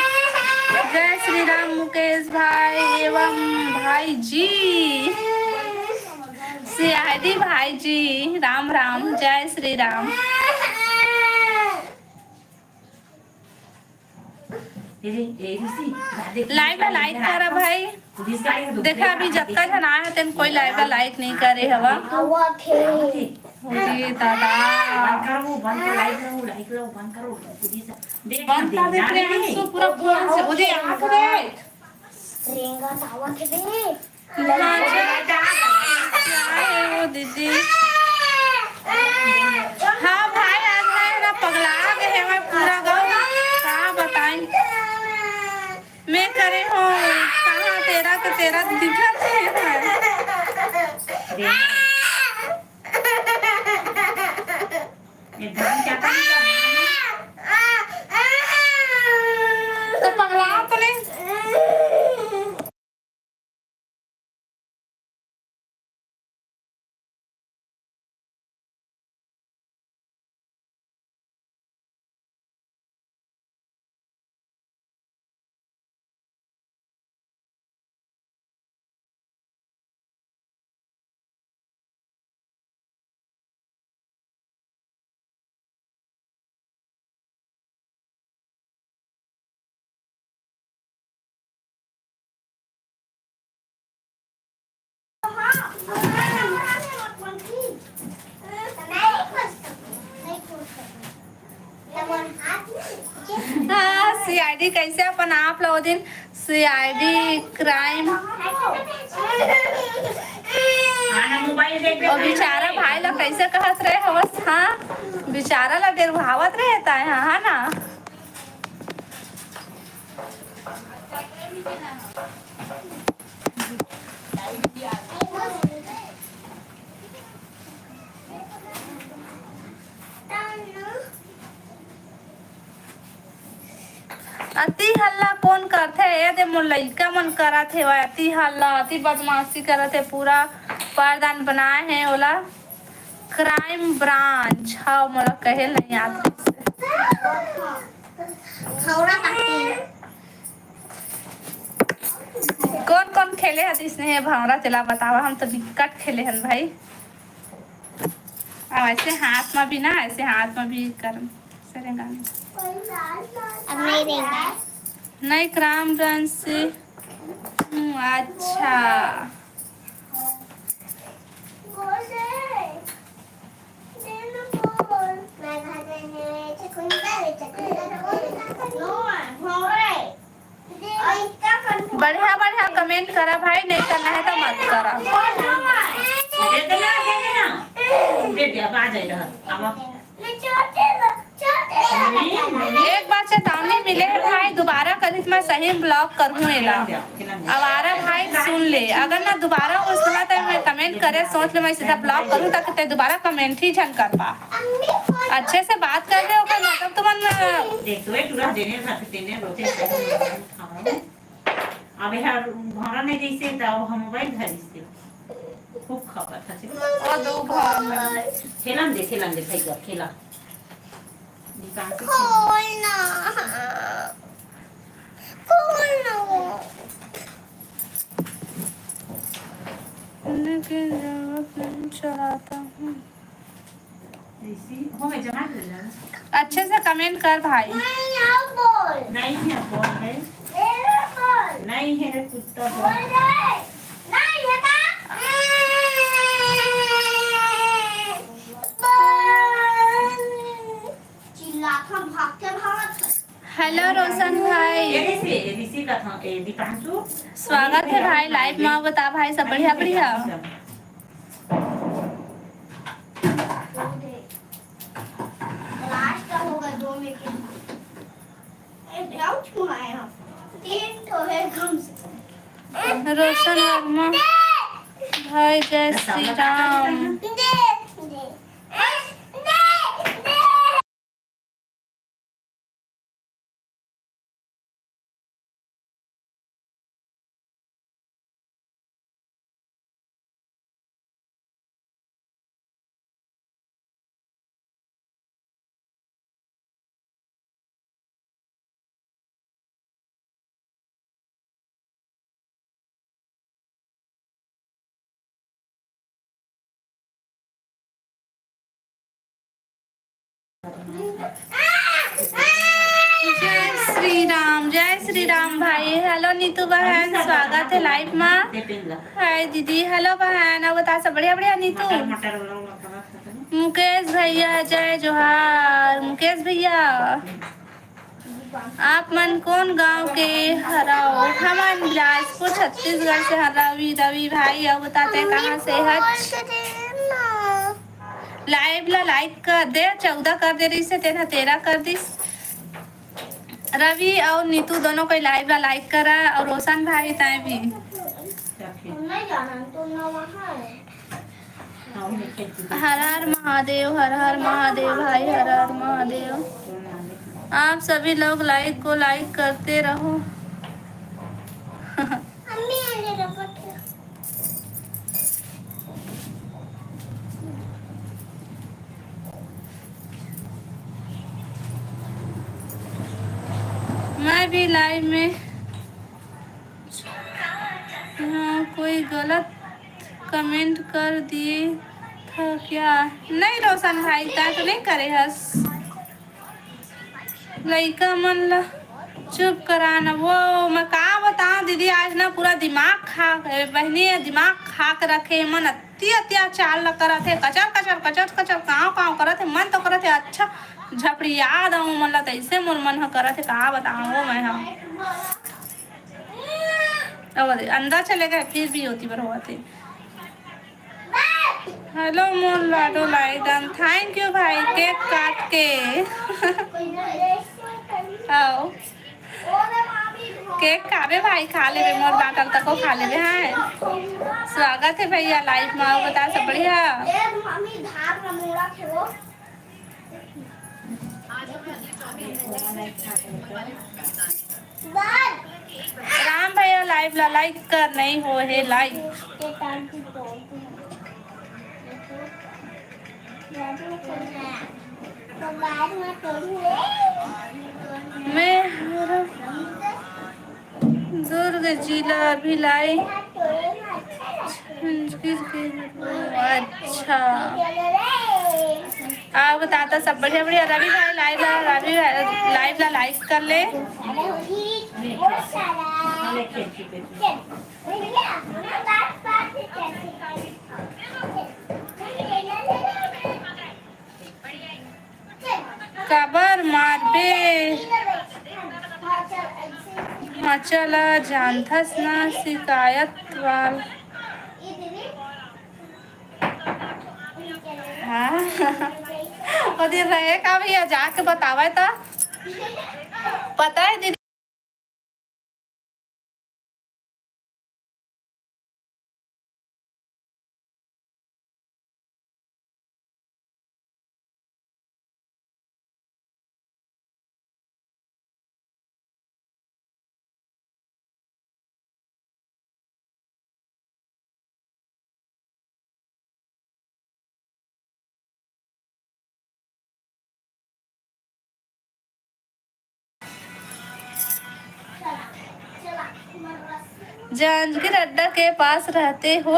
जय श्री राम मुकेश भाई एवं भाई जी, सीआईडी भाई जी, राम राम, जय श्री राम। लाइव ला लाइक करा भाई। देखा अभी जतका झन आए हे तेन कोई लाइव ला लाइक नहीं करे हवा। अरे दादा। बंद कर दे प्रियांशु, पूरा फोन से। ओ दे, आँख दे। रेंगा सावा के दे। मजा आए हो दीदी। हाँ भाई, आज मैं ना पगला गए हैं, मैं पूरा गाँव का बताई। मैं करे हो कहाँ तेरा के तेरा दिखत है। ये धान क्या पानी का है? तो पगला तो नहीं। हाँ, सीआईडी कैसे अपन आप ला ओ दिन सीआईडी क्राइम। अउ बेचारा भाई ला कैसे कहत रहे हवस, हाँ, बेचारा ला डेरवावत रहे ताय, हाँ, हाँ ना। अति हल्ला कोन करथे? ए दे मोर लइका मन करत हे, अति हल्ला, अति बदमाशी करत हे, पूरा पारदान बनाए हे ओला। क्राइम ब्रांच, हाँ, मोला कहे ल नइ आत रहिस। कोन कोन खेले हस इसने भंवरा, चला बतावा, हम तो बिकट खेले हन भाई। अब ऐसे हाथ में भी ना, ऐसे हाथ में भी कर, सरे गाने। अब नहीं रहेगा। नहीं, क्राइम ब्रांच से। हम्म, अच्छा। बढ़िया बढ़िया कमेंट करा भाई, नहीं करना है तो मत करा। दे देना, दे देना। दे दे, अब आ जाए रहा। अब एक बार चेतावनी मिले है भाई, दोबारा करिस मैं सही ब्लॉक करहूँ एला। आवारा भाई सुन ले, अगर ना दोबारा उस समय तक मैं कमेंट करे सोच ले, मैं सीधा ब्लॉक करूँ, ताकि ते दोबारा कमेंट ही झन कर पा। अच्छे से बात कर ले ओकर, मतलब तुमन देख तो ए टूरा देने खातिर तेने रोते खातिर खाओ। अब यार भौरा नहीं जैसे तो हम मोबाइल धरिस ते खूब खपत हसे। ओ दो भौरा में। खेलन दे, खेलन दे भाई, अब खेला। निकाल के खेला। खोलना। खोलना। लेकिन जरूरत नहीं चलाता हूँ। ऐसी हो गए, जमा कर लेना। अच्छे से कमेंट कर भाई। नहीं, यहाँ बोल। नहीं है, बोल है। ये बोल। नहीं है रे कुत्ता, बोल। बोल रे। नहीं है का? बोल। चिल्लात हन, भाग के भागत हन। हेलो रोशन भाई। ये ऋषि, ये ऋषि का था, ए, दीपांशु। स्वागत है भाई लाइव में, बता भाई सब बढ़िया, बढ़िया। लास्ट का होगा दो में के। ए, ब्लाउज क्यों आया? तीन ठो है कम से कम। रोशन वर्मा भाई, जय श्री राम। दे, दे। जय श्री राम, जय श्री राम भाई। हेलो नीतू बहन, स्वागत है लाइव मा। हाय दीदी, हेलो बहन, अब बता सब बढ़िया बढ़िया नीतू। मुकेश भैया जय जोहार। मुकेश भैया, आप मन कोन गांव के हरव? हमन बिलासपुर छत्तीसगढ़ से हन। रवि, रवि भाई, अब बता ते कहाँ से हच? लाइव ला लाइक कर दे, चौदह कर दे रहिस हे, तेन ह तेरह कर दिस। रवि अउ नीतू दोनों कोई लाइव ला लाइक करा, अउ रोशन भाई ताए भी। हर हर महादेव, हर हर महादेव भाई, हर हर महादेव। आप सभी लोग लाइक को लाइक करते रहो। मैं भी लाइव में। हाँ, कोई गलत कमेंट कर दिए था क्या? नहीं रोशन भाई, तैं तो नहीं करे हस। लइका मन ला चुप करा ना। वो मैं का बताऊं दीदी, आज ना पूरा दिमाग खा, ए, बहिनी, दिमाग खा के रखे हे मन। अति अत्याचार ला करत हे, कचर कचर कचर कचर काव काव करत हे। मन तो करत हे अच्छा झपड़िया दऊं मन ला, तैसे मोर मन ह करत हे, का बताऊं वो मैं ह। अब अंदर चले गए, फिर भी ओती बर होवत हे। हेलो मोर लाडो लाइदन, थैंक यू भाई, केक काट के। आओ, केक खाबे भाई, खा लेबे, मोर बाटल तको खा लेबे। हाँ, स्वागत है भैया लाइव में, आओ, बता सब बढ़िया। ए, मम्मी, धार का मोड़ा खेलो। राम भैया, live ला like कर, नहीं हो हे like। मैं दुर्ग जिला भिलाई। अच्छा, आप बता, सब बढ़िया बढ़िया। रवि भाई live ला, रवि भाई live ला like कर ले। काबर मारबे? मचा ल जानथस ना शिकायत वाल। हाँ। ओदे रहे का भैया, जाके बतावे त। पता है दीदी। जांजगीर अड्डा के पास रहते हो।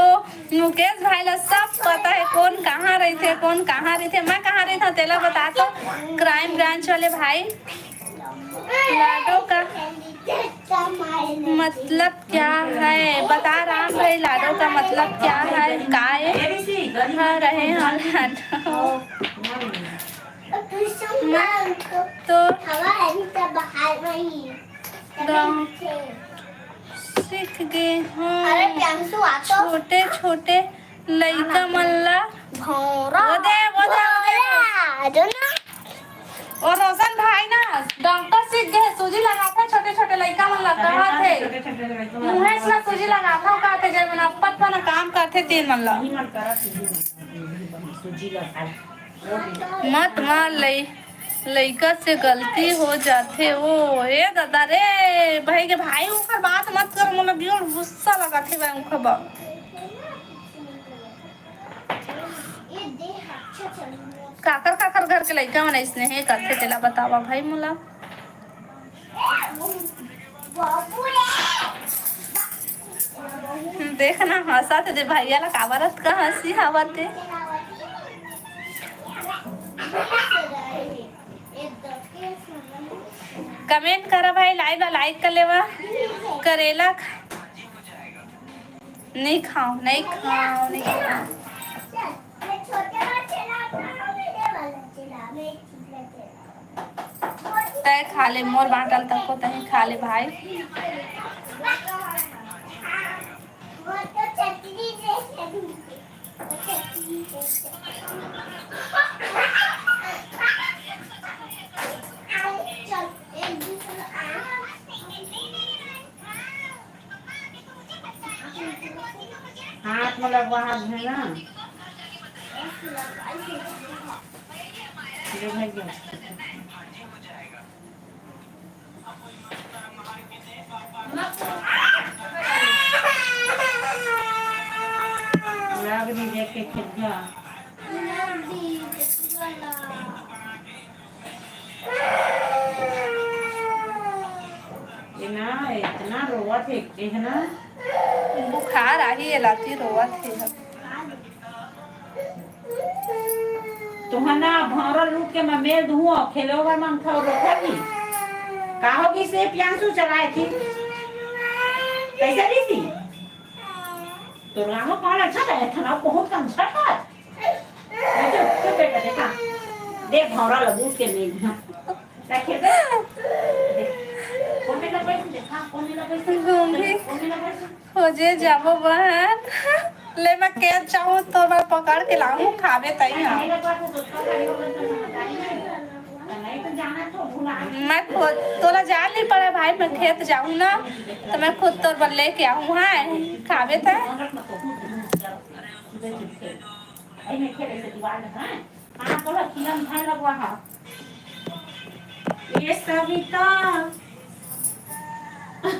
मुकेश भाई ला सब पता है, कौन कहाँ रहिथे, कौन कहाँ रहिथे। मैं कहाँ रहिथंव, तेला बता तो, crime branch वाले भाई। लाडो का मतलब क्या है? बता राम भाई, लाडो का मतलब क्या है? काय? हाँ, रहे हैं लाडो। मैं तो गाँव सीख गे हूँ। अरे प्रियांशु, आ तो। छोटे छोटे लइका मन ला भौंरा। वो दे, वो दे, वो दे। भौंरा, जो ना। और रोशन भाई ना डॉक्टर सीख गए, सूजी लगाथे छोटे छोटे लइका मन ला, कहा थे। मुँहे से ना सूजी लगाथा, कहा थे, जब मन अपन अपन काम करथे, तेन मन ला। मत मार लई, लइका से गलती हो जाथे। ओ, ए दादा रे, भाई के भाई ओकर बात मत कर, मोला बियोड़ गुस्सा लगाथे भाई ओकर बात। काकर काकर घर के लइका मन अइसने हे करथे, तेला बतावा भाई मोला। देख ना, हंसत हे दे भैया ला, काबर अतका हंसी आवत हे। Comment करा भाई, live ला like कर लेवा। करेला ख-, नहीं खाओ, नहीं खाओ, नहीं खाओ। तय खा ले, मोर बांटल तको तही खा ले भाई। हाथ में लगवा, हाथ में ना। जो भाई जो। लाग नहीं देख के खेत जा। ये ना, इतना रोवत हे, ये है ना? बुखार आही, ये लाती रोवत हे। तुहना भौंरा लूट के मैं मेल दुहूं अउ खेले ओवर मांगथव, रोको जी। का हो गइसे प्रियांशु चलाए थी? कैसे रही थी? तो राहो कौन अच्छा था? ये था ना, बहुत कम छठा। चुप, चुप बेटा, देखा। देख भौंरा लगू के मेल, हाँ। रखे दे। देख। कोने लगे से देखा, कोने लगे से। घूंघी। कोने लगे से। खोजे जाबो बहन। ले मैं खेत जाहूँ, तोर बर पकड़ के लाहूँ, खाबे तई हाँ। मैं खुद, तोला जाए नहीं पड़े भाई, मैं खेत जाहूँ ना, तो मैं खुद तोर बर लेके आहूँ, हाँ, खाबे तई। हाँ, बोला, किरण भाई लगवा हा। ए सविता।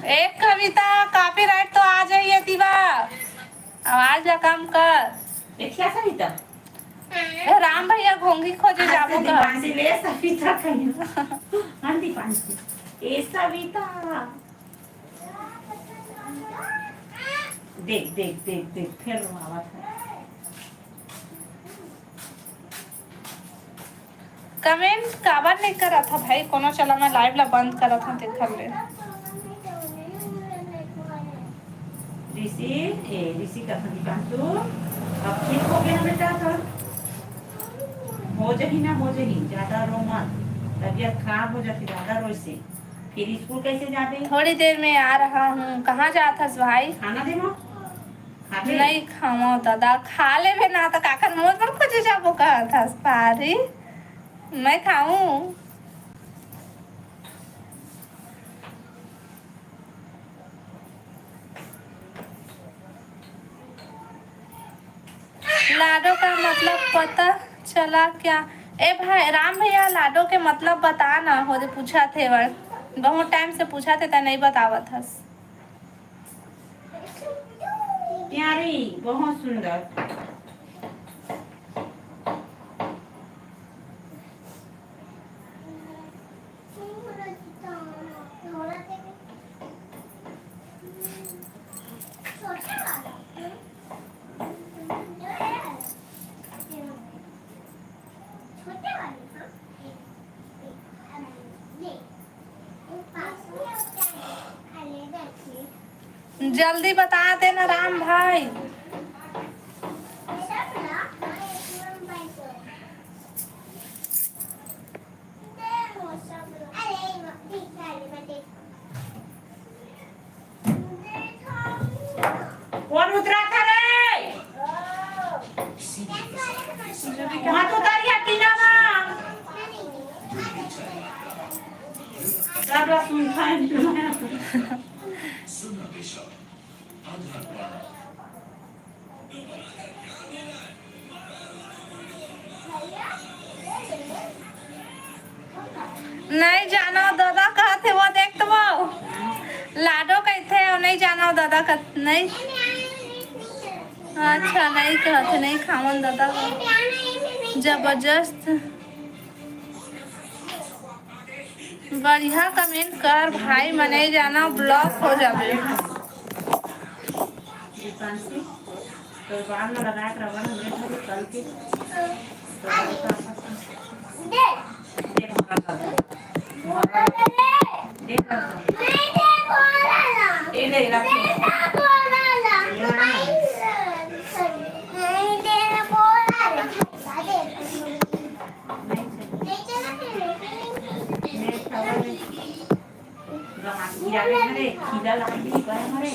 ए कविता, कॉपीराइट तो आ जाही ए ती बा। आवाज ला कम कर। देखिया सविता। ए राम भैया घोंघी खोजे जाबो का? दीपांशी ले सविता कहीं। हाँ दीपांशी। ए सविता। देख, देख, देख, देख, फिर रोआवत है। कमेंट काबर नइ करत ह भाई? कोनो चला मैं लाइव ला बंद करत हूँ तेखर ले। ऋषि, ए, ऋषि का संदीपांशु, अब ठीक हो गया बेटा तो? हो जही ना, हो जही, ज्यादा रो मत, तबीयत खराब हो जाती ज्यादा रोए से, फिर स्कूल कैसे जाबे? थोड़ी देर में आ रहा हूँ। कहाँ जात हस भाई? खाना देना। खाबे? नहीं खाओ दादा, खा लेबे ना तो काकर मोर पर खोजे जाबो कहत हस पारी? मैं खाऊं? लाडो का मतलब पता चला क्या? ए भाई राम भैया, लाडो के मतलब बता ना, हो दे पूछा थे वर, बहुत टाइम से पूछा थे, तै नहीं बतावत हस। प्यारी, बहुत सुंदर। जल्दी बता देना राम भाई। कौन उतरा था रे? वहाँ तो उतारिया टीना माँ। सब लोग सुनता है। नहीं जाना दादा कहत हे, वो देख तो वो लाडो कहते हैं, नहीं जाना दादा कहत नहीं। अच्छा, नहीं कहत हे, नहीं खावन दादा। जबरदस्त। बढ़िया कमेंट कर भाई, मैं नहीं जाना, ब्लॉक हो जाबे। दीपांशी, तो बाल में लगा के रबड़ हमरे घर कल के। दे। दे, भगा दे। दे, भगा दे। नहीं दे, बोला ना। ए, ले, रख। दे, बोला ना। ले, रख। नहीं दे, बोला ना। नहीं चाहिए। नहीं चाहिए। ले, खावा ले। गमा कीड़ा रे हरे, कीड़ा लाग गे, बड़े हरे।